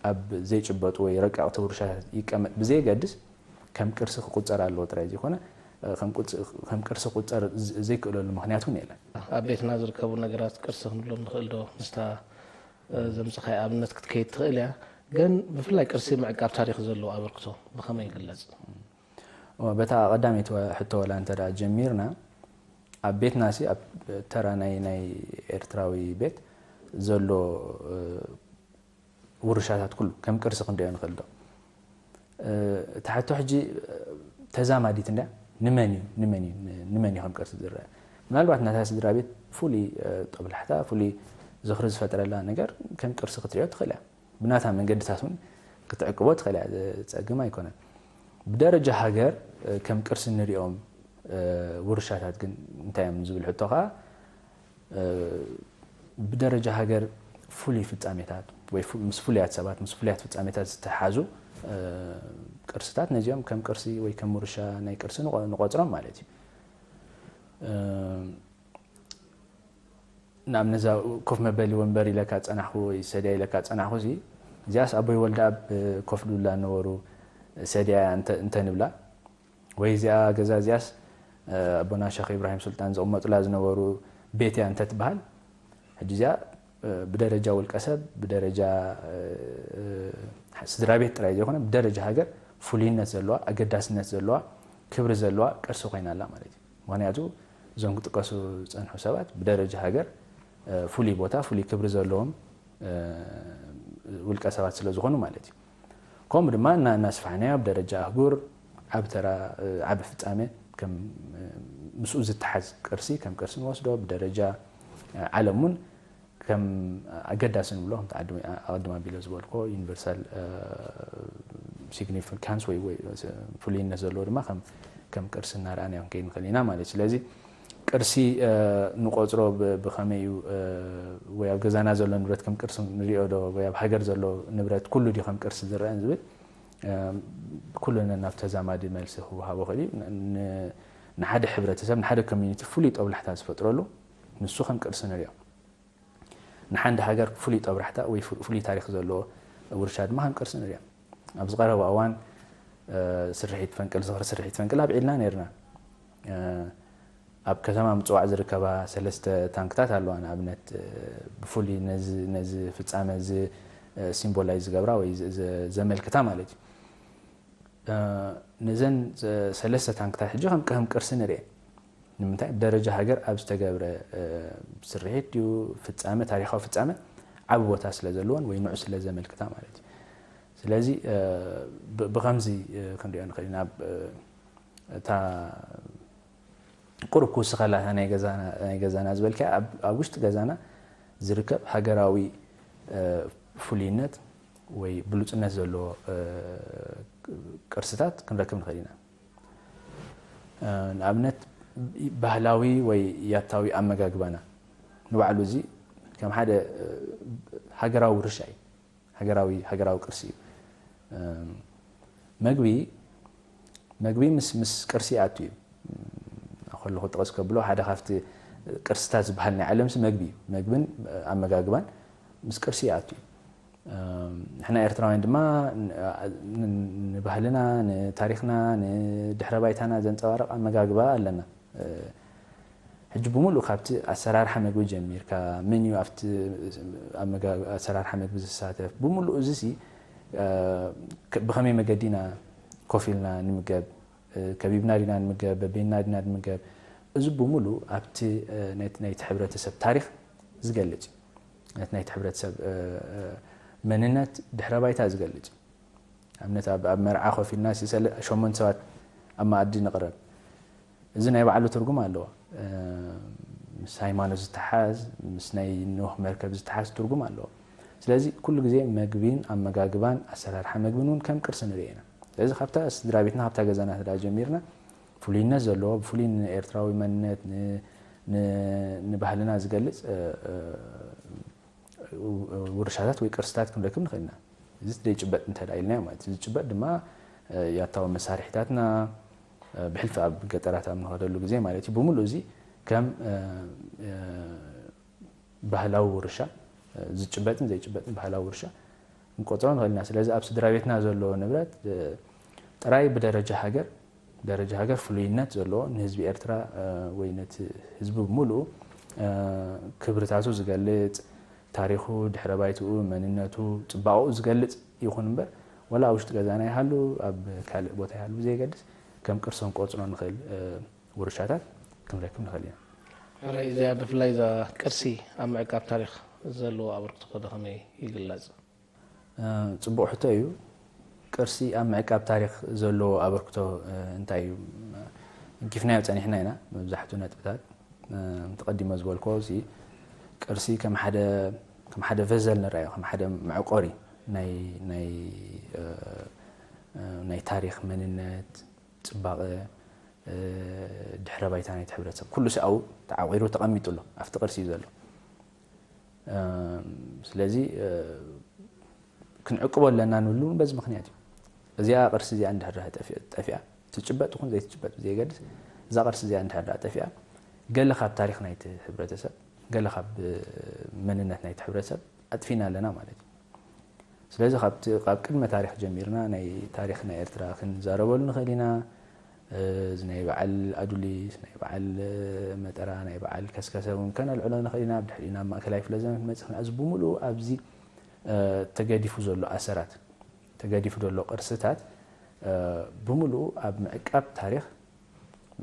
ኣብ ዘይጭበጡ ወይ ረቀቕቲ ውርሻታት ይቀመጥ ብዘየገድስ ከም ቅርሲ ክቁጸር ኣለዎ ጥራይ ዘይኮነ ከም ቅርሲ ክቁጸር ዘይክእለሉ ምኽንያት እውን የለን። ኣብ ቤትና ዝርከቡ ነገራት ቅርሲ ክንብሎም ንኽእል ዶ? ምስታ ዘምጽኻይ ኣብነት ክትከይድ ትኽእል እያ። ግን ብፍላይ ቅርሲ ምዕቃብ ታሪኽ ዘለዎ ኣበርክቶ ብኸመይ ይግለጽ? በታ ቀዳመይቲ ሕቶ ወላ እንተ ጀሚርና ኣብ ቤትና ሲ ኣብ ተራ ናይ ናይ ኤርትራዊ ቤት ዘሎ ውርሻታት ኩሉ ከም ቅርሲ ክንሪኦ ንኽእል ዶ? እቲ ሕቶ ሕጂ ተዛማዲት እንድያ ንመን እዩ ንመን እዩ ንመን እዩ ከም ቅርሲ ዝረአ? ምናልባት ናታ ስድራ ቤት ፍሉይ ጦብላሕታ ፍሉይ ዝኽሪ ዝፈጥረላ ነገር ከም ቅርሲ ክትሪኦ ትኽእል እያ። ብናታ መንገድታት እውን ክትዕቅቦ ትኽእል እያ። ጸግም ኣይኮነን። ብደረጃ ሃገር ከም ቅርሲ ንሪኦም ውርሻታት ግን እንታይ እዮም ዝብል ሕቶ ከዓ ብደረጃ ሃገር ፍሉይ ፍጻሜታት ወይ ምስ ፍሉያት ሰባት ምስ ፍሉያት ፍጻሜታት ዝተሓዙ ቅርስታት ነዚኦም ከም ቅርሲ ወይ ከም ውርሻ ናይ ቅርሲ ንቆጽሮም ማለት እዩ። ንኣብነት እዛ ኮፍ መበሊ ወንበር ኢለካ ዝጸናሕኩ ወይ ሰድያ ኢለካ ዝጸናሕኩ እዚ እዚኣስ ኣቦይ ወልደኣብ ኮፍ ዝብላ ዝነበሩ ሰድያ እያ እንተ እንተ ንብላ ወይ እዚኣ ገዛ እዚኣስ ኣቦና ሸኽ ኢብራሂም ሱልጣን ዝቕመጡላ ዝነበሩ ቤት እያ እንተ ትበሃል ሕጂ እዚኣ ብደረጃ ውልቀ ሰብ ብደረጃ ስድራ ቤት ጥራይ ዘይኮነ ብደረጃ ሃገር ፍሉይነት ዘለዋ ኣገዳስነት ዘለዋ ክብሪ ዘለዋ ቅርሲ ኮይና ኣላ ማለት እዩ። ምኽንያቱ እዞም ክጥቀሱ ዝጸንሑ ሰባት ብደረጃ ሃገር ፍሉይ ቦታ ፍሉይ ክብሪ ዘለዎም ውልቀ ሰባት ስለ ዝኾኑ ማለት እዩ። ከምኡ ድማ እናስፋሕናዮ ኣብ ደረጃ ኣህጉር ዓብ ተራ ዓብ ፍጻመ ምስኡ ዝተሓዝ ቅርሲ ከም ቅርሲ ንወስዶ፣ ብደረጃ ዓለም እውን ከም ኣገዳሲ ንብሎ፣ ከምቲ ኣቐድም ኣቢለ ዝበልኮ ዩኒቨርሳል ሲግኒፊካንስ ወይ ፍሉይነት ዘለዎ ድማ ከም ቅርሲ እናረኣናዮ ክንከይድ ንኽእል ኢና ማለት እዩ። ስለዚ ቅርሲ ንቆፅሮ ብኸመይ እዩ፣ ወይ ኣብ ገዛና ዘሎ ንብረት ከም ቅርሲ ንሪኦ ዶ፣ ወይ ኣብ ሃገር ዘሎ ንብረት ኩሉ ድዩ ከም ቅርሲ ዝረአን ዝብል ኩሉ ናብ ተዛማዲ መልሲ ክወሃቦ ክእል እዩ። ንሓደ ሕብረተሰብ፣ ንሓደ ኮሚኒቲ ፍሉይ ጦብላሕታ ዝፈጥረሉ ንሱ ከም ቅርሲ ንሪኦ። ንሓንቲ ሃገር ፍሉይ ጦብላሕታ ወይ ፍሉይ ታሪክ ዘለዎ ውርሻ ድማ ከም ቅርሲ ንሪኦ። ኣብዚ ቀረባ እዋን ስርሒት ፈንቅል፣ ዝኽሪ ስርሒት ፈንቅል ኣብዒልና ነርና። ኣብ ከተማ ምፅዋዕ ዝርከባ ሰለስተ ታንክታት ኣለዋ። ንኣብነት ብፍሉይ ነዚ ፍፃመ እዚ ሲምቦላይዝ ዝገብራ ወይ ዘመልክታ ማለት እዩ። ነዘን ሰለስተ ታንክታት ሕጂ ከም ከም ቅርሲ ንርኤ። ንምንታይ? ብደረጃ ሃገር ኣብ ዝተገብረ ስርሒት ድዩ ፍፃመ፣ ታሪካዊ ፍፃመ ዓቢ ቦታ ስለ ዘለዎን ወይ ንዑ ስለ ዘመልክታ ማለት እዩ። ስለዚ ብከምዚ ክንሪኦ ንኽእል ኢና። እታ ቁሩብ ክውስኸላ እታ ናይ ገዛና ዝበልካ ኣብ ውሽጢ ገዛና ዝርከብ ሃገራዊ ፍሉይነት ወይ ብሉፅነት ዘለዎ ቅርስታት ክንረክብ ንኽእል ኢና። ንኣብነት ባህላዊ ወይ ያታዊ ኣመጋግባና ንባዕሉ እዚ ከም ሓደ ሃገራዊ ውርሻ እዩ። ሃገራዊ ሃገራዊ ቅርሲ እዩ። መግቢ መግቢ ምስ ምስ ቅርሲ ይኣቱ እዩ። ከለኹ ጥቕስ ከብሎ ሓደ ካብቲ ቅርስታት ዝበሃል ናይ ዓለምሲ መግቢ እዩ። መግብን ኣመጋግባን ምስ ቅርሲ ይኣቱ እዩ። ንሕና ኤርትራውያን ድማ ንባህልና፣ ንታሪኽና፣ ንድሕረ ባይታና ዘንጸባርቕ ኣመጋግባ ኣለና። ሕጂ ብምሉእ ካብቲ ኣሰራርሓ መግቢ ጀሚርካ፣ መን እዩ ኣብቲ ኣመጋ-፣ ኣሰራርሓ መግቢ ዝሳተፍ፣ ብምሉእ እዚ ሲ፣ እ፣ ከ-፣ ብኸመይ መገዲ ኢና ኮፍ ኢልና ንምገብ፣ እ፣ ከቢብና ዲና ንምገብ፣ በበይንና ዲና ንምገብ፣ እዚ ብምሉእ ኣብቲ፣ እ፣ ናይቲ፣ ናይቲ ሕብረተሰብ ታሪኽ ዝገልጽ እዩ። ናይቲ፣ ናይቲ ሕብረተሰብ፣ እ፣ እ፣ መንነት ድሕረ ባይታ ዝገልጽ እዩ። ኣብነት ኣብ፣ ኣብ መርዓ ኮፍ ኢልና ሲ ሰለ-፣ ሸሞንተ ሰባት ኣብ መኣዲ ንቕረብ። እዚ ናይ ባዕሉ ትርጉም ኣለዎ። እ፣ ምስ ሃይማኖት ዝተሓዝ፣ ምስ ናይ ኖህ መርከብ ዝተሓዝ ትርጉም ኣለዎ። ስለዚ ኩሉ ግዜ መግቢን ኣመጋግባን ኣሰራርሓ መግብን እውን ከም ቅርሲ ንርኢ ኢና። ስለዚ ካብታ ስድራ ቤትና፣ ካብታ ገዛና ስድራ ጀሚርና ፍሉይነት ዘለዎ፣ ብፍሉይ ንኤርትራዊ መንነት፣ ን-፣ ን-፣ ንባህልና ዝገልጽ፣ እ፣ እ፣ ውርሻታት ወይ ቅርስታት ክንረክብ ንኽእል ኢና። እዚ ዘይጭበጥ እንተ ደኣ ኢልናዮ ማለት እዩ። ዝጭበጥ ድማ፣ እ፣ ያታዊ መሳርሒታትና፣ እ፣ ብሕልፊ ኣብ ገጠራት ኣብ ንኸደሉ ግዜ ማለት እዩ። ብምሉእ እዚ ከም፣ እ፣ እ፣ ባህላዊ ውርሻ፣ እ፣ ዝጭበጥን ዘይጭበጥን ባህላዊ ውርሻ ክንቆጽሮ ንኽእል ኢና። ስለዚ ኣብ ስድራ ቤትና ዘሎ ንብረት፣ እ፣ ጥራይ ብደረጃ ሃገር፣ ደረጃ ሃገር ፍሉይነት ዘለዎ፣ ንህዝቢ ኤርትራ፣ እ፣ ወይ ነቲ ህዝቢ ብምሉኡ፣ እ፣ ክብርታቱ ዝገልጽ፣ ታሪኹ፣ ድሕረ ባይትኡ፣ መንነቱ፣ ጽባቐኡ ዝገልጽ ይኹን እምበር፣ ወላ ኣብ ውሽጢ ገዛና ይሃሉ፣ ኣብ ካልእ ቦታ ይሃሉ ብዘየገድስ፣ ከም ቅርሲ ክንቆጽሮ ንኽእል፣ እ፣ ውርሻታት ክንረክብ ንኽእል ኢና። ሕራይ፣ እዚኣ ብፍላይ እዛ ቅርሲ ኣብ ምዕቃብ ታሪኽ ዘለዎ ኣበርክቶ ከ ከመይ ይግለጽ? እ፣ ጽቡቕ ሕቶ እዩ። ቅርሲ ኣብ ምዕቃብ ታሪኽ ዘለዎ ኣበርክቶ፣ እ፣ እንታይ እዩ? ገንፊናዮ ጸኒሕና ኢና መብዛሕትኡ ነጥብታት። እ፣ ተቐዲመ ዝበልክዎ እዚ ቅርሲ ከም ሓደ፣ ከም ሓደ ቨዘል ንርኣዮ፣ ከም ሓደ መዕቆሪ ናይ፣ ናይ፣ እ፣ እ፣ ናይ ታሪኽ መንነት፣ ጽባቐ፣ እ፣ ድሕረ ባይታ ናይቲ ሕብረተሰብ። ኩሉ ሲ ኣብኡ ተዓቂሩ ተቐሚጡ ኣሎ። ኣብቲ ቅርሲ እዩ ዘሎ። እ፣ ስለዚ፣ እ፣ ክንዕቅቦ ኣለና ንብሉ እውን በዚ ምኽንያት እዩ። እዚኣ ቅርሲ እዚኣ እንድሕር ደኣ ጠፊ-፣ ጠፊኣ፣ ትጭበጥ ይኹን ዘይትጭበጥ ብዘየገድስ፣ እዛ ቅርሲ እዚኣ እንድሕር ደኣ ጠፊኣ፣ ገለ ካብ ታሪኽ ናይቲ ሕብረተሰብ፣ ገለ ካብ፣ እ፣ መንነት ናይቲ ሕብረተሰብ ኣጥፊና ኣለና ማለት እዩ። ስለዚ ካብቲ፣ ካብ ቅድመ ታሪኽ ጀሚርና ናይ ታሪኽ ናይ ኤርትራ ክንዛረበሉ ንኽእል ኢና። እ፣ እዚ ናይ በዓል ኣዱሊስ፣ ናይ በዓል፣ እ፣ መጠራ፣ ናይ በዓል ከስከሰ እውን ከነልዕሎ ንኽእል ኢና። ብድሕሪኡ ናብ ማእከላይ ክፍለ ዘመን ክንመጽእ ንኽእል። እዚ ብምሉኡ ኣብዚ፣ እ፣ ተገዲፉ ዘሎ ኣሰራት፣ ተገዲፉ ዘሎ ቅርስታት፣ እ፣ ብምሉኡ ኣብ ምዕቃብ ታሪኽ፣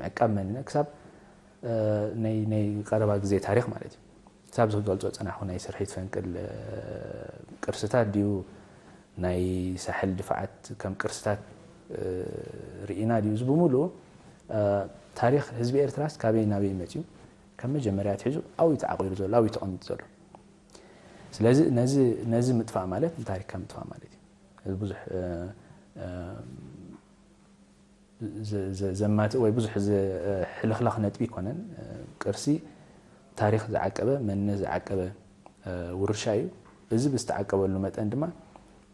ምዕቃብ መንነት ክሳብ፣ እ፣ ናይ፣ ናይ ቀረባ ግዜ ታሪኽ ማለት እዩ። እታ ኣብዚ ክገልጾ ዝጸናሕኩ ናይ ስርሒት ፈንቅል፣ እ፣ ቅርስታት ድዩ፣ ናይ ሳሕል ድፋዓት ከም ቅርስታት፣ እ፣ ርኢና ድዩ፣ እዚ ብምሉኡ፣ እ፣ ታሪኽ ህዝቢ ኤርትራስ ካበይ ናበይ መጺኡ፣ ካብ መጀመርያ ኣትሒዙ ኣብኡ እዩ ተዓቒሩ ዘሎ፣ ኣብኡ እዩ ተቐሚጡ ዘሎ። ስለዚ ነዚ፣ ነዚ ምጥፋእ ማለት ንታሪኽካ ምጥፋእ ማለት እዩ። እዚ ብዙሕ፣ እ፣ እ፣ ዘ-፣ ዘ-፣ ዘማትእ ወይ ብዙሕ ዘ-፣ ሕልኽላኽ ነጥቢ ኣይኮነን። ቅርሲ ታሪኽ ዝዓቀበ፣ መንነት ዝዓቀበ ውርሻ እዩ። እዚ ብዝተዓቀበሉ መጠን ድማ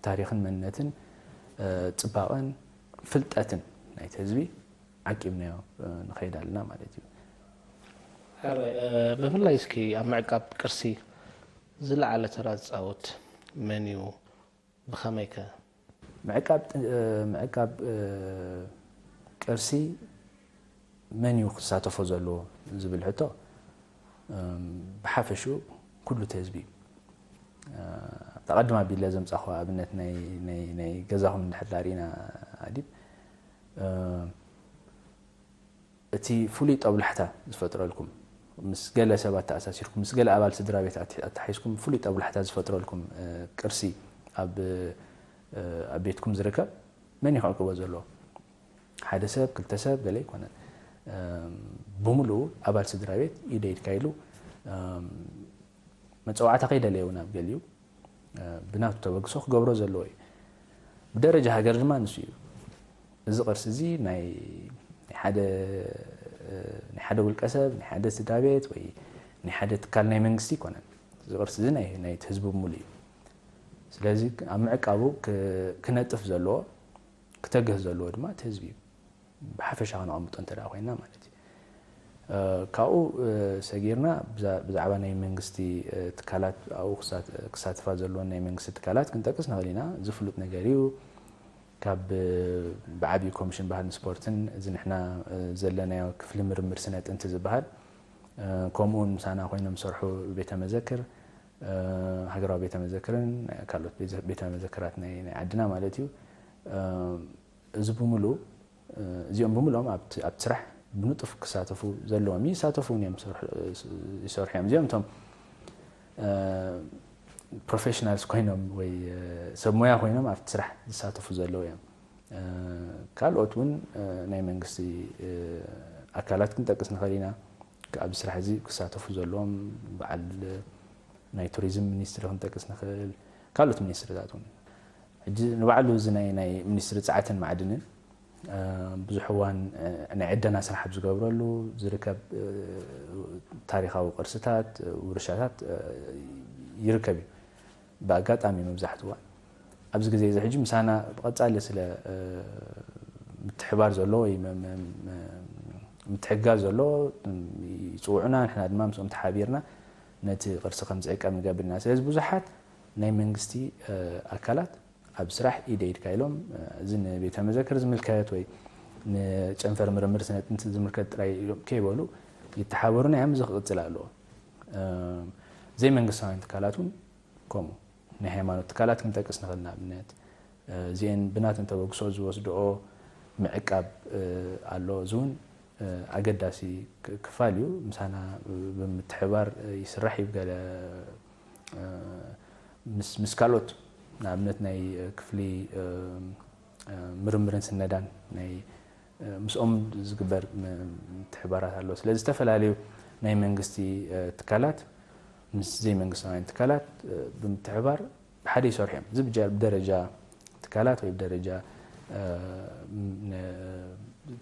ታሪኽን መንነትን ጽባቐን ፍልጠትን ናይቲ ህዝቢ ዓቂብናዮ ንኸይድ ኣለና ማለት እዩ። ሕራይ፣ ብፍላይ እስኪ ኣብ ምዕቃብ ቅርሲ ዝለዓለ ተራ ዝጻወት መን እዩ? ብኸመይ ከ? ምዕቃብ ጥ-፣ ምዕቃብ፣ እ፣ ቅርሲ መን እዩ ክሳተፎ ዘለዎ ዝብል ሕቶ፣ እም፣ ብሓፈሽኡ ኩሉ እቲ ህዝቢ እዩ። እ፣ ኣብታ ቀድም ኣቢለ ዘምጻኹ ኣብነት ናይ፣ ናይ፣ ናይ ገዛኹም እንድሕር ዳኣ ርኢና ኣዲብ፣ እ፣ እቲ ፍሉይ ጦብላሕታ ዝፈጥረልኩም፣ ምስ ገለ ሰባት ተኣሳሲርኩም፣ ምስ ገለ ኣባል ስድራ ቤት ኣት-፣ ኣተሓሒዝኩም ፍሉይ ጦብላሕታ ዝፈጥረልኩም፣ እ፣ ቅርሲ ኣብ፣ እ፣ ኣብ ቤትኩም ዝርከብ መን እዩ ክዕቅቦ ዘለዎ? ሓደ ሰብ፣ ክልተ ሰብ፣ ገለ ኣይኮነን። እም፣ ብምሉኡ ኣባል ስድራ ቤት ኢደ ኢድካ ኢሉ፣ እም፣ መጸዋዕታ ከይደለየ እውን ኣብ ገሊኡ፣ እ፣ ብናቱ ተበግሶ ክገብሮ ዘለዎ እዩ። ብደረጃ ሃገር ድማ ንሱ እዩ። እዚ ቅርሲ እዚ ናይ፣ ናይ ሓደ፣ እ፣ ናይ ሓደ ውልቀ ሰብ፣ ናይ ሓደ ስድራ ቤት ወይ ናይ ሓደ ትካል ናይ መንግስቲ ኣይኮነን። እዚ ቅርሲ እዚ ናይ፣ ናይቲ ህዝቢ ብምሉእ እዩ። ስለዚ ኣብ ምዕቃቡ ክ-፣ ክነጥፍ ዘለዎ፣ ክተግህ ዘለዎ ድማ እቲ ህዝቢ እዩ። ብሓፈሻ ክነቐምጦ እንተ ደኣ ኮይንና ማለት እዩ። እ፣ ካብኡ፣ እ፣ ሰጊርና ብዛ-፣ ብዛዕባ ናይ መንግስቲ፣ እ፣ ትካላት ኣብኡ ክሳ-፣ ክሳተፋ ዘለወን ናይ መንግስቲ ትካላት ክንጠቅስ ንኽእል ኢና። ዝፍሉጥ ነገር እዩ። ካብ፣ እ፣ ብዓብዩ ኮሚሽን ባህልን ስፖርትን እዚ ንሕና፣ እ፣ ዘለናዮ ክፍሊ ምርምር ስነ ጥንቲ ዝበሃል፣ እ፣ ከምኡውን ምሳና ኮይኖም ዝሰርሑ ቤተ መዘክር፣ እ፣ ሃገራዊ ቤተ መዘክርን ካልኦት ቤተ-፣ ቤተ መዘክራት ናይ፣ ናይ ዓድና ማለት እዩ። እ፣ እዚ ብምሉእ፣ እ፣ እዚኦም ብምሉኦም ኣብቲ፣ ኣብቲ ስራሕ ብንጡፍ ክሳተፉ ዘለዎም ይሳተፉ እውን እዮም፣ ይሰርሑ፣ ይሰርሑ እዮም። እዚኦም እቶም፣ እ፣ ፕሮፌሽናልስ ኮይኖም ወይ፣ እ፣ ሰብ ሞያ ኮይኖም ኣብቲ ስራሕ ዝሳተፉ ዘለዉ እዮም። እ፣ ካልኦት እውን፣ እ፣ ናይ መንግስቲ፣ እ፣ ኣካላት ክንጠቅስ ንኽእል ኢና። ኣብዚ ስራሕ እዚ ክሳተፉ ዘለዎም በዓል ናይ ቱሪዝም ሚኒስትሪ ክንጠቅስ ንኽእል፣ ካልኦት ሚኒስትሪታት እውን። ሕጂ ንባዕሉ እዚ ናይ፣ ናይ ሚኒስትሪ ጸዓትን ማዕድንን፣ እ፣ ብዙሕ እዋን፣ እ፣ ናይ ዕደና ስራሕ ኣብ ዝገብረሉ ዝርከብ፣ እ፣ ታሪኻዊ ቅርስታት፣ እ፣ ውርሻታት፣ እ፣ ይርከብ እዩ። ብኣጋጣሚ መብዛሕትኡ እዋን ኣብዚ ግዜ እዚ ሕጂ ምሳና ብቐጻሊ ስለ፣ እ፣ ምትሕባር ዘሎ ወይ መ-፣ መ-፣ መ-፣ ምትሕግጋዝ ዘሎ፣ ም-፣ ይጽውዑና፣ ንሕና ድማ ምስኦም ተሓቢርና ነቲ ቅርሲ ከም ዝዕቀብ ንገብር ኢና። ስለዚ ብዙሓት ናይ መንግስቲ፣ እ፣ ኣካላት ኣብ ስራሕ ኢደ ኢድካ ኢሎም፣ እ፣ እዚ ንቤተ መዘክር ዝምልከት ወይ ንጨንፈር ምርምር ስነ ጥንቲ ዝምልከት ጥራይ ኢሎም ከይበሉ ይተሓበሩና እዮም። እዚ ክቕጽል ኣለዎ። እ፣ ዘይመንግስታውያን ትካላት እውን ከምኡ፣ ናይ ሃይማኖት ትካላት ክንጠቅስ ንኽእል። ንኣብነት፣ እ፣ እዚአን ብናተን ተበግሶ ዝወስድኦ ምዕቃብ፣ እ፣ ኣሎ። እዚ እውን፣ እ፣ ኣገዳሲ ክ-፣ ክፋል እዩ። ምሳና ብምትሕባር፣ እ፣ ይስራሕ እዩ። ገለ፣ እ፣ ምስ፣ ምስ ካልኦት፣ ንኣብነት ናይ፣ እ፣ ክፍሊ፣ እ፣ እ፣ ምርምርን ስነዳን ናይ፣ እ፣ ምስኦም ዝግበር ም-፣ ምትሕባራት ኣሎ። ስለዚ ዝተፈላለዩ ናይ መንግስቲ፣ እ፣ ትካላት ምስ ዘይመንግስታውያን ትካላት፣ እ፣ ብምትሕባር ብሓደ ይሰርሑ እዮም። እዚ ብጀ-፣ ብደረጃ ትካላት ወይ ብደረጃ፣ እ፣ ን-፣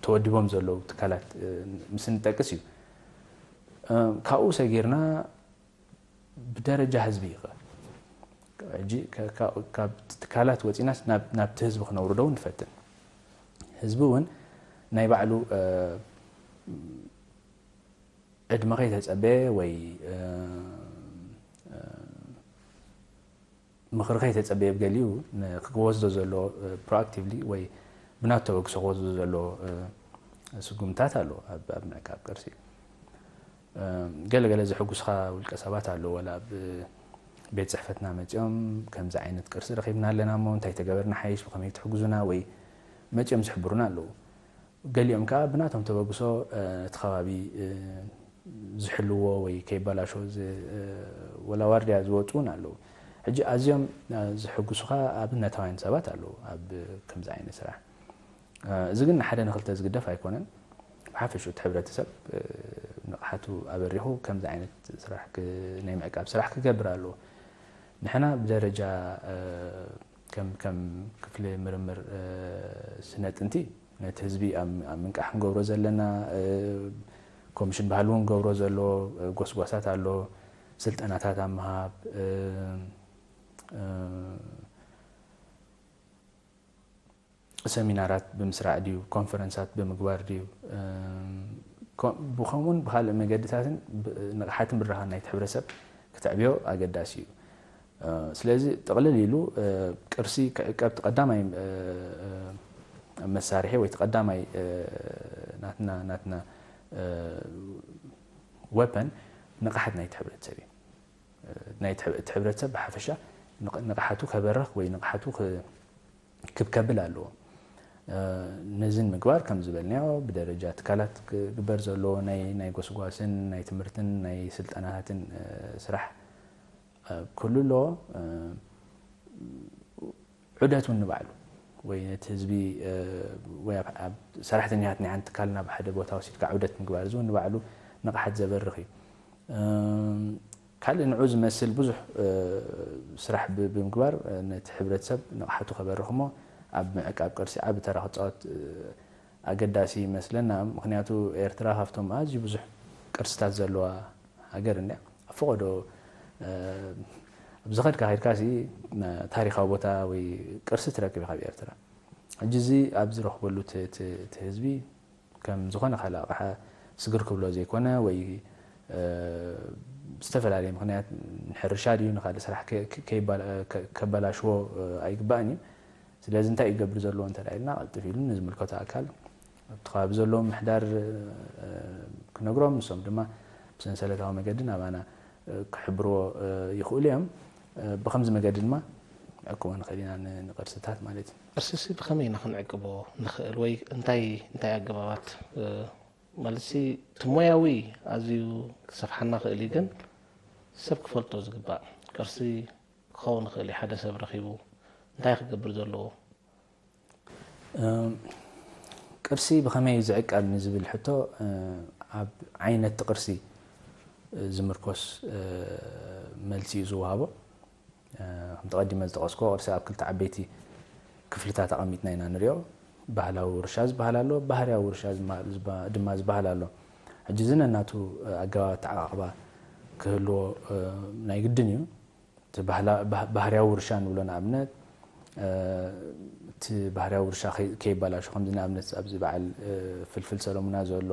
ተወዲቦም ዘለዉ ትካላት፣ እ፣ ምስ እንጠቅስ እዩ። እ፣ ካብኡ ሰጊርና ብደረጃ ህዝቢ ይኸ-፣ ሕጂ ከ-፣ ካብ፣ ካብ ትካላት ወጺናስ ናብ፣ ናብቲ ህዝቢ ክነውርዶ እውን ንፈትን። ህዝቢ እውን ናይ ባዕሉ፣ እ፣ ዕድመ ከይተጸበየ ወይ፣ እ፣ እ፣ ምኽሪ ከይተጸበየ ብገሊኡ ን-፣ ክወስዶ ዘሎ፣ እ፣ ፕሮኣክቲቭሊ ወይ ብናቱ ተበግሶ ክወስዶ ዘሎ፣ እ፣ ስጉምታት ኣሎ ኣብ፣ ኣብ ምዕቃብ ቅርሲ። እ፣ ገለ ገለ ዘሐጉስኻ ውልቀ ሰባት ኣለዉ። ዋላ ኣብ ቤት ጽሕፈትና መጺኦም ከምዚ ዓይነት ቅርሲ ረኺብና ኣለና እሞ እንታይ ተገበርና ሓይሽ፣ ብኸመይ ትሕግዙና ወይ መጺኦም ዝሕብሩና ኣለዉ። ገሊኦም ከኣ ብናቶም ተበግሶ፣ እ፣ እቲ ከባቢ፣ እ፣ ዝሕልዎ ወይ ከይበላሾ ዝ-፣ ወላ ዋርድያ ዝወፁ እውን ኣለዉ። ሕጂ ኣዝዮም ዝሕጉሱኻ ኣብነታውያን ሰባት ኣለዉ ኣብ ከምዚ ዓይነት ስራሕ። እዚ ግን ንሓደ ንክልተ ዝግደፍ ኣይኮነን። ብሓፈሽኡ እቲ ሕብረተሰብ ንቕሓቱ ኣበሪኹ ከምዚ ዓይነት ስራሕ ክ-፣ ናይ ምዕቃብ ስራሕ ክገብር ኣለዎ። ንሕና ብደረጃ ከም፣ ከም ክፍሊ ምርምር ስነ ጥንቲ ነቲ ህዝቢ ኣብ፣ ኣብ ምንቃሕ ክንገብሮ ዘለና፣ ኮሚሽን ባህሊ እውን ገብሮ ዘሎ ጎስጓሳት ኣሎ። ስልጠናታት ኣብ ምሃብ፣ ሰሚናራት ብምስራዕ ድዩ፣ ኮንፈረንሳት ብምግባር ድዩ፣ ኮ-፣ ብኸምኡን ብኻልእ መገድታትን ብ-፣ ንቕሓትን ብራኸን ናይቲ ሕብረተሰብ ክትዕብዮ ኣገዳሲ እዩ። ስለዚ ጥቕልል ኢሉ ቅርሲ ክዕቀብ እቲ ቀዳማይ መሳርሒ ወይ እቲ ቀዳማይ ናትና፣ ናትና ወፐን ንቕሓት ናይቲ ሕብረተሰብ እዩ። ናይቲ ሕብረተሰብ ብሓፈሻ ንቕ-፣ ንቕሓቱ ከበርኽ ወይ ንቕሓቱ ክ-፣ ክብ ከብል ኣለዎ። ነዚ ንምግባር ከም ዝበልናዮ ብደረጃ ትካላት ክግበር ዘለዎ ናይ፣ ናይ ጎስጓስን ናይ ትምህርትን ናይ ስልጠናታትን ስራሕ ክህሉ ኣለዎ። ዑደት እውን ንባዕሉ ወይ ነቲ ህዝቢ ወይ ኣብ፣ ኣብ ሰራሕተኛታት ናይ ሓንቲ ትካል ናብ ሓደ ቦታ ወሲድካ ዑደት ምግባር፣ እዚ እውን ንባዕሉ ንቕሓት ዘበርኽ እዩ። ካልእ ንዑ ዝመስል ብዙሕ ስራሕ ብ-፣ ብምግባር ነቲ ሕብረተሰብ ንቕሓቱ ከበርኽ እሞ ኣብ ምዕቃብ ቅርሲ ዓቢ ተራ ክጻወት ኣገዳሲ ይመስለና። ምኽንያቱ ኤርትራ ካብቶም ኣዝዩ ብዙሕ ቅርስታት ዘለዋ ሃገር እንድያ። ኣብ ፈቐዶ ኣብ ዝኸድካ ከድካ ሲ ታሪኻዊ ቦታ ወይ ቅርሲ ትረክብ ኢኻ ኣብ ኤርትራ። ሕጂ እዚ ኣብ ዝረኽበሉ እቲ፣ እቲ፣ እቲ ህዝቢ ከም ዝኾነ ካልእ ኣቕሓ ስግር ክብሎ ዘይኮነ ወይ ብዝተፈላለየ ምኽንያት ንሕርሻ ድዩ ንኻልእ ስራሕ ከ-፣ ከ-፣ ከይባላ-፣ ከ-፣ ከበላሽዎ ኣይግባእን እዩ። ስለዚ እንታይ እዩ ክገብር ዘለዎ እንተ ኢልና ቀልጥፍ ኢሉ ንዝምልከቶ ኣካል ኣብቲ ከባቢ ዘለዎ ምሕዳር ክነግሮም፣ ንሶም ድማ ብሰንሰለታዊ መገዲ ናባና ክሕብርዎ ይኽእሉ እዮም። ብኸምዚ መገዲ ድማ ንዕቅቦ ንኽእል ኢና ን-፣ ንቅርስታት ማለት እዩ። ቅርሲሲ ብኸመይ ኢና ክንዕቅቦ ንኽእል ወይ እንታይ እንታይ ኣገባባት፣ ማለትሲ እቲ ሞያዊ ኣዝዩ ክሰፍሓና ክእል እዩ፣ ግን ሰብ ክፈልጦ ዝግባእ ቅርሲ ክኸውን ይኽእል እዩ። ሓደ ሰብ ረኺቡ እንታይ ክገብር ዘለዎ? ቅርሲ ብኸመይ እዩ ዝዕቀብ ንዝብል ሕቶ ኣብ ዓይነት ቅርሲ ዝምርኮስ መልሲ እዩ ዝወሃቦ። ከምቲ ቀዲመ ዝጠቐስኩዎ ቅርሲ ኣብ ክልተ ዓበይቲ ክፍልታት ኣቐሚጥና ኢና ንሪኦ። ባህላዊ ውርሻ ዝበሃል ኣሎ፣ ባህርያዊ ውርሻ ዝማ-፣ ዝባ-፣ ድማ ዝበሃል ኣሎ። ሕጂ እዚ ነናቱ ኣገባብ ኣተዓቓቕባ ክህልዎ ናይ ግድን እዩ። እቲ ባህላ-፣ ባህ-፣ ባህርያዊ ውርሻ ንብሎ ንኣብነት፣ እቲ ባህርያዊ ውርሻ ከይ-፣ ከይበላሾ፣ ከምዚ ንኣብነት ኣብዚ በዓል ፍልፍል ሰለሙና ዘሎ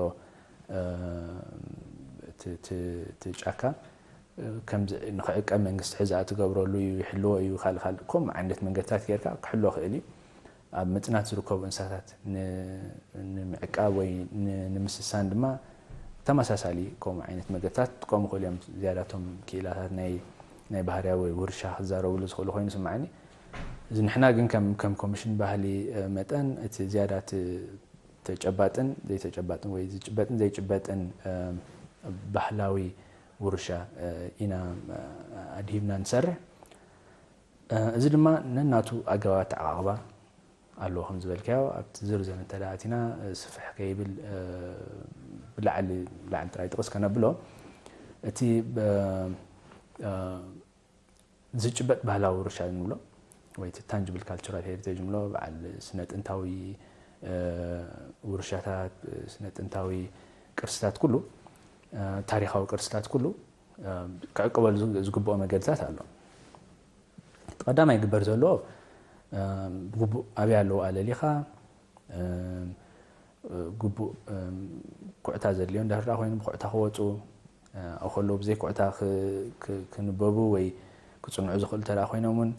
እቲ፣ እቲ፣ እቲ ጫካ ከምዚ ንኽዕቀብ መንግስቲ ሕዛእ ትገብረሉ እዩ፣ ይሕልዎ እዩ፣ ካልእ ካልእ ከምኡ ዓይነት መንገድታት ጌርካ ክሕሎ ክእል እዩ። ኣብ ምጽናት ዝርከቡ እንስሳታት ን-፣ ንምዕቃብ ወይ ን-፣ ንምስሳን ድማ ተመሳሳሊ ከምኡ ዓይነት መገድታት ክጥቀሙ ይኽእሉ እዮም። ዝያዳቶም ክኢላታት ናይ፣ ናይ ባህርያዊ ወይ ውርሻ ክዛረብሉ ዝኽእሉ ኮይኑ ይስምዓኒ። እዚ ንሕና ግን ከም፣ ከም ኮሚሽን ባህሊ መጠን እቲ ዝያዳ እቲ ተጨባጥን ዘይተጨባጥን ወይ ዝጭበጥን ዘይጭበጥን ባህላዊ ውርሻ ኢና ኣድሂብና ንሰርሕ። እዚ ድማ ነናቱ ኣገባብ ኣተዓቓቕባ ኣለዎ። ከም ዝበልካዮ ኣብቲ ዝርዝር እንተ ደኣ ኣቲና ስፍሕ ከይብል ብላዕሊ፣ ብላዕሊ ጥራይ ጥቕስ ከነብሎ እቲ ብ-፣ ዝጭበጥ ባህላዊ ውርሻ ንብሎ ወይ እቲ ታንጅብል ካልቸራል ሄሪቴጅ ንብሎ በዓል ስነ ጥንታዊ ውርሻታት፣ ስነ ጥንታዊ ቅርስታት ኩሉ፣ ታሪኻዊ ቅርስታት ኩሉ ክዕቀበሉ ዝግ-፣ ዝግብኦ መገድታት ኣሎ። እቲ ቀዳማይ ክግበር ዘለዎ ብግቡእ ኣበይ ኣለዉ ኣለሊኻ፣ ግቡእ ኩዕታ ዘድልዮ እንድሕር ደኣ ኮይኑ ብኩዕታ ክወፁ፣ ኣብኡ ከለዉ ብዘይ ኩዕታ ክ-፣ ክ-፣ ክንበቡ ወይ ክፅንዑ ዝኽእሉ እንተ ደኣ ኮይኖም እውን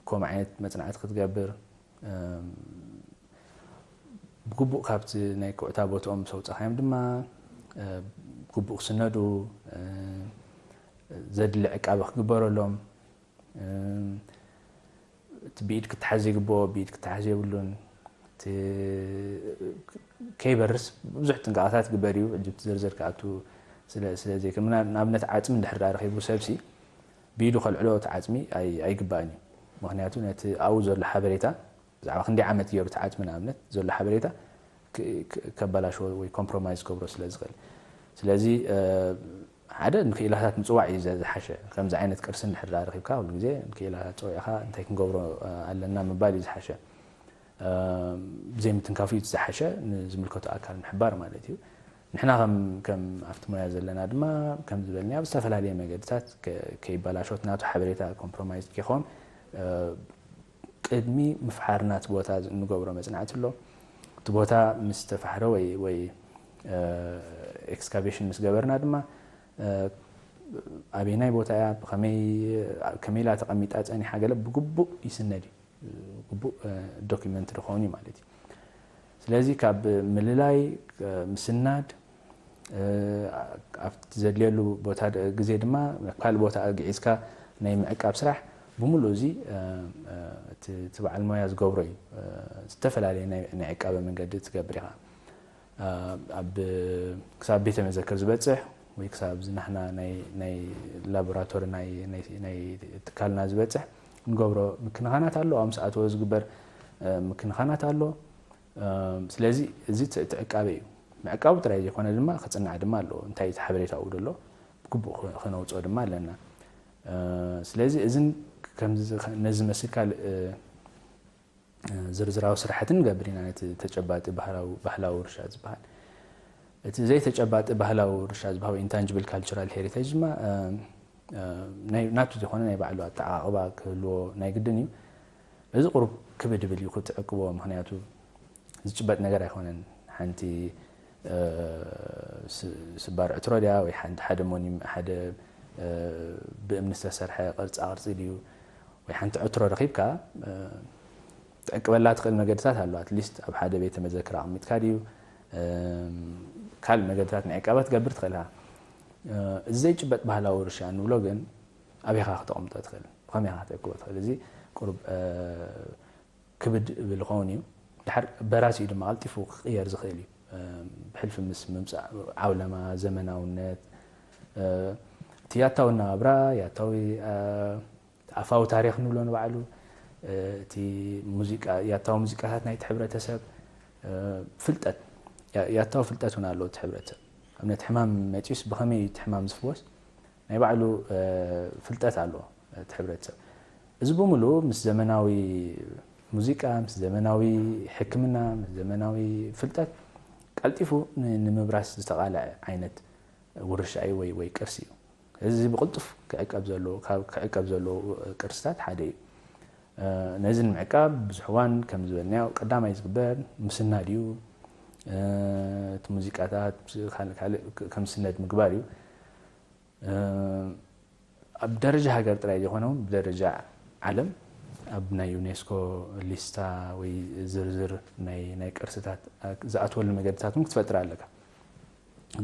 ከምኡ ዓይነት መፅናዕቲ ክትገብር፣ ብግቡእ ካብቲ ናይ ኩዕታ ቦትኦም ምስ ኣውፃእካዮም ድማ ግቡእ ክስነዱ፣ ዘድሊ ዕቃበ ክግበረሎም፣ እቲ ብኢድ ክተሓዝ ዝግብኦ ብኢድ ክተሓዝ የብሉን። እቲ ከይበርስ ብዙሕ ጥንቃቐታት ግበር እዩ። ሕጂ ዝርዝር ክኣቱ ስለ ዘይከ ንኣብነት ዓፅሚ እንድሕር ዳ ረኺቡ ሰብሲ ብኢዱ ከልዕሎ እቲ ዓፅሚ ኣይግባእን እዩ። ምክንያቱ ነቲ ኣብኡ ዘሎ ሓበሬታ ብዛዕባ ክንደይ ዓመት ገይሩ እቲ ዓፅሚ ንኣብነት ዘሎ ሓበሬታ ከበላሽዎ ወይ ኮምፕሮማይዝ ክገብሮ ስለ ዝኽእል። ስለዚ ሓደ ንክኢላታት ምፅዋዕ እዩ ዝሓሸ። ከምዚ ዓይነት ቅርሲ እንድሕር ዳ ረኺብካ ኩሉ ግዜ ንክኢላታት ፀዊዕኻ እንታይ ክንገብሮ ኣለና ምባል እዩ ዝሓሸ። ዘይምትንካፉ እዩ ዝሓሸ፣ ንዝምልከቶ ኣካል ምሕባር ማለት እዩ። ንሕና ከም ኣብቲ ሞያ ዘለና ድማ ከም ዝበልናዮ ብዝተፈላለየ መገድታት ከይበላሾት ናቱ ሓበሬታ ኮምፕሮማይዝ ከይኮን ቅድሚ ምፍሓር ናቲ ቦታ እንገብሮ መፅናዕቲ ኣሎ። እቲ ቦታ ምስ ተፋሕረ ወይ ወይ ኤክስካቬሽን ምስ ገበርና ድማ ኣበየናይ ቦታ እያ፣ ከመይ ኢላ ተቐሚጣ ፀኒሓ ገለ ብግቡእ ይስነድ እዩ። ግቡእ ዶኪመንት ዝኸውን እዩ ማለት እዩ። ስለዚ ካብ ምልላይ፣ ምስናድ፣ ኣብቲ ዘድልየሉ ቦታ ግዜ ድማ ናብ ካልእ ቦታ ኣግዒዝካ ናይ ምዕቃብ ስራሕ ብምሉእ እዚ እቲ በዓል ሞያ ዝገብሮ እዩ። ዝተፈላለየ ናይ ዕቃበ መንገዲ ትገብር ኢኻ። ኣብ ክሳብ ቤተ መዘክር ዝበፅሕ ወይ ክሳብ ዝናሕና ናይ ላቦራቶሪ ናይ ትካልና ዝበፅሕ ንገብሮ ምክንኻናት ኣሎ። ኣብ ምስ ኣተወ ዝግበር ምክንኻናት ኣሎ። ስለዚ እዚ እቲ ዕቃበ እዩ። ምዕቃቡ ጥራይ ዘይኮነ ድማ ክፅናዕ ድማ ኣለዎ። እንታይ እቲ ሓበሬታ ኣብኡ ዘሎ ብግቡእ ክነውፅኦ ድማ ኣለና። ስለዚ እዝን ነዚ መስል ካልእ ዝርዝራዊ ስራሕቲ ንገብር ኢና። ነቲ ተጨባጢ ባህላዊ ውርሻ ዝበሃል፣ እቲ ዘይተጨባጢ ባህላዊ ውርሻ ዝበሃል ኢንታንጅብል ካልቸራል ሄሪቴጅ ድማ ናቱ ዝኾነ ናይ ባዕሉ ኣተዓቓቕባ ክህልዎ ናይ ግድን እዩ። እዚ ቁሩብ ክብድ ብል እዩ ክትዕቅቦ። ምክንያቱ ዝጭበጥ ነገር ኣይኮነን። ሓንቲ ስባር ዕትሮ ድያ ወይ ሓንቲ ሓደ ሞኒም ሓደ ብእምኒ ዝተሰርሐ ቅርፃ ቅርፂ ድዩ ወይ ሓንቲ ዕትሮ ረኺብካ ትዕቅበላ ትኽእል መገድታት ኣሎ። ኣትሊስት ኣብ ሓደ ቤተ መዘክር ኣቕሚጥካ ድዩ ካልእ መገድታት ንዕቀባ ትገብር ትኽእል ኢኻ። እዚ ዘይጭበጥ ባህላዊ ውርሻ እንብሎ ግን ኣበይኻ ክተቕምጦ ትኽእል፣ ብኸመይኻ ክትዕቅቦ ትኽእል፣ እዚ ቁሩብ ክብድ እብል ኸውን እዩ። ድሓር በራሲኡ ድማ ቀልጢፉ ክቕየር ዝኽእል እዩ። ብሕልፊ ምስ ምምፃእ ዓውለማ፣ ዘመናውነት፣ እቲ ያታዊ ኣነባብራ፣ ያታዊ ኣፋዊ ታሪኽ ንብሎ ንባዕሉ፣ እቲ ሙዚቃ፣ ያታዊ ሙዚቃታት ናይቲ ሕብረተሰብ፣ ፍልጠት፣ ያታዊ ፍልጠት እውን ኣለዎ እቲ ሕብረተሰብ። ኣብነት ሕማም መፂኡስ ብኸመይ እቲ ሕማም ዝፍወስ ናይ ባዕሉ ፍልጠት ኣለዎ እቲ ሕብረተሰብ። እዚ ብምሉኡ ምስ ዘመናዊ ሙዚቃ፣ ምስ ዘመናዊ ሕክምና፣ ምስ ዘመናዊ ፍልጠት ቀልጢፉ ንምብራስ ዝተቓልዐ ዓይነት ውርሻ እዩ ወይ ወይ ቅርሲ እዩ። እዚ ብቕልጡፍ ክዕቀብ ዘለዎ ካብ ክዕቀብ ዘለዎ ቅርስታት ሓደ እዩ። ነዚ ንምዕቃብ ብዙሕ እዋን ከም ዝበልናዮ ቀዳማይ ዝግበር ምስናድ እዩ። እቲ ሙዚቃታት ካልእ ካልእ ከም ዝስነድ ምግባር እዩ። ኣብ ደረጃ ሃገር ጥራይ ዘይኮነ እውን ብደረጃ ዓለም ኣብ ናይ ዩኔስኮ ሊስታ ወይ ዝርዝር ናይ ናይ ቅርስታት ዝኣትወሉ መገድታት እውን ክትፈጥር ኣለካ።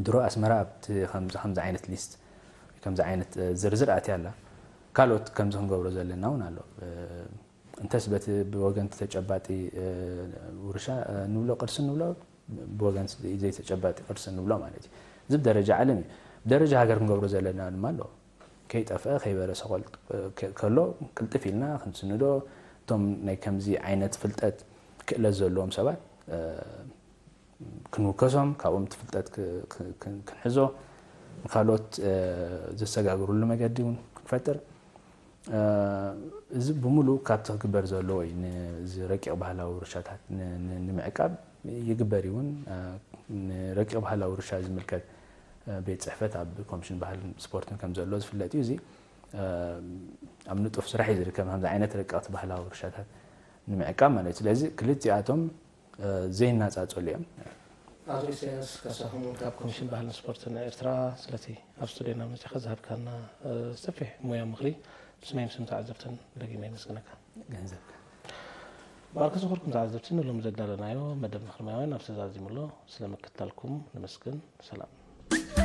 ድሮ ኣስመራ ኣብቲ ከምዚ ከምዚ ዓይነት ሊስት ወይ ከምዚ ዓይነት ዝርዝር ኣትያ ኣላ። ካልኦት ከምዚ ክንገብሮ ዘለና እውን ኣሎ። እንተስ በቲ ብወገንቲ ተጨባጢ ውርሻ ንብሎ ቅርሲ ንብሎ ብወገን ዘይተጨባጢ ቅርሲ ንብሎ ማለት እዩ። እዚ ብደረጃ ዓለም እዩ። ብደረጃ ሃገር ክንገብሮ ዘለና ድማ ኣሎ። ከይጠፍአ ከይበረሰ ከሎ ቅልጥፍ ኢልና ክንስንዶ እቶም ናይ ከምዚ ዓይነት ፍልጠት ክእለት ዘለዎም ሰባት ክንውከሶም ካብኦም እቲ ፍልጠት ክንሕዞ ንካልኦት ዘሰጋግርሉ መገዲ እውን ክንፈጥር እዚ ብምሉእ ካብቲ ክግበር ዘለዎ እዩ። ነዚ ረቂቕ ባህላዊ ውርሻታት ንምዕቃብ ይግበር እዩ እውን። ንረቂቕ ባህላዊ ውርሻ ዝምልከት ቤት ፅሕፈት ኣብ ኮሚሽን ባህልን ስፖርትን ከም ዘሎ ዝፍለጥ እዩ። እዚ ኣብ ንጡፍ ስራሕ እዩ ዝርከብ፣ ከምዚ ዓይነት ረቀቕቲ ባህላዊ ውርሻታት ንምዕቃብ ማለት እዩ። ስለዚ ክልቲኣቶም ዘይናፃፀሉ እዮም። ኣቶ ኢሳያስ ካሳሁን ካብ ኮሚሽን ባህልን ስፖርትን ኤርትራ ስለቲ ኣብ ስቱዲዮና መጺኻ ዝሃብካና ሰፊሕ ሙያ ምኽሪ ብስመይን ስም ተዓዘብትን ደጊመ የመስግነካ። ገንዘብካ። ባርክ ዝኸርኩም ተዓዘብቲ ንሎም ዘዳለናዮ መደብ ምኽሪ ማያውያን ኣብ ተዛዚሙ ኣሎ። ስለ ምክታልኩም ነመስግን። ሰላም።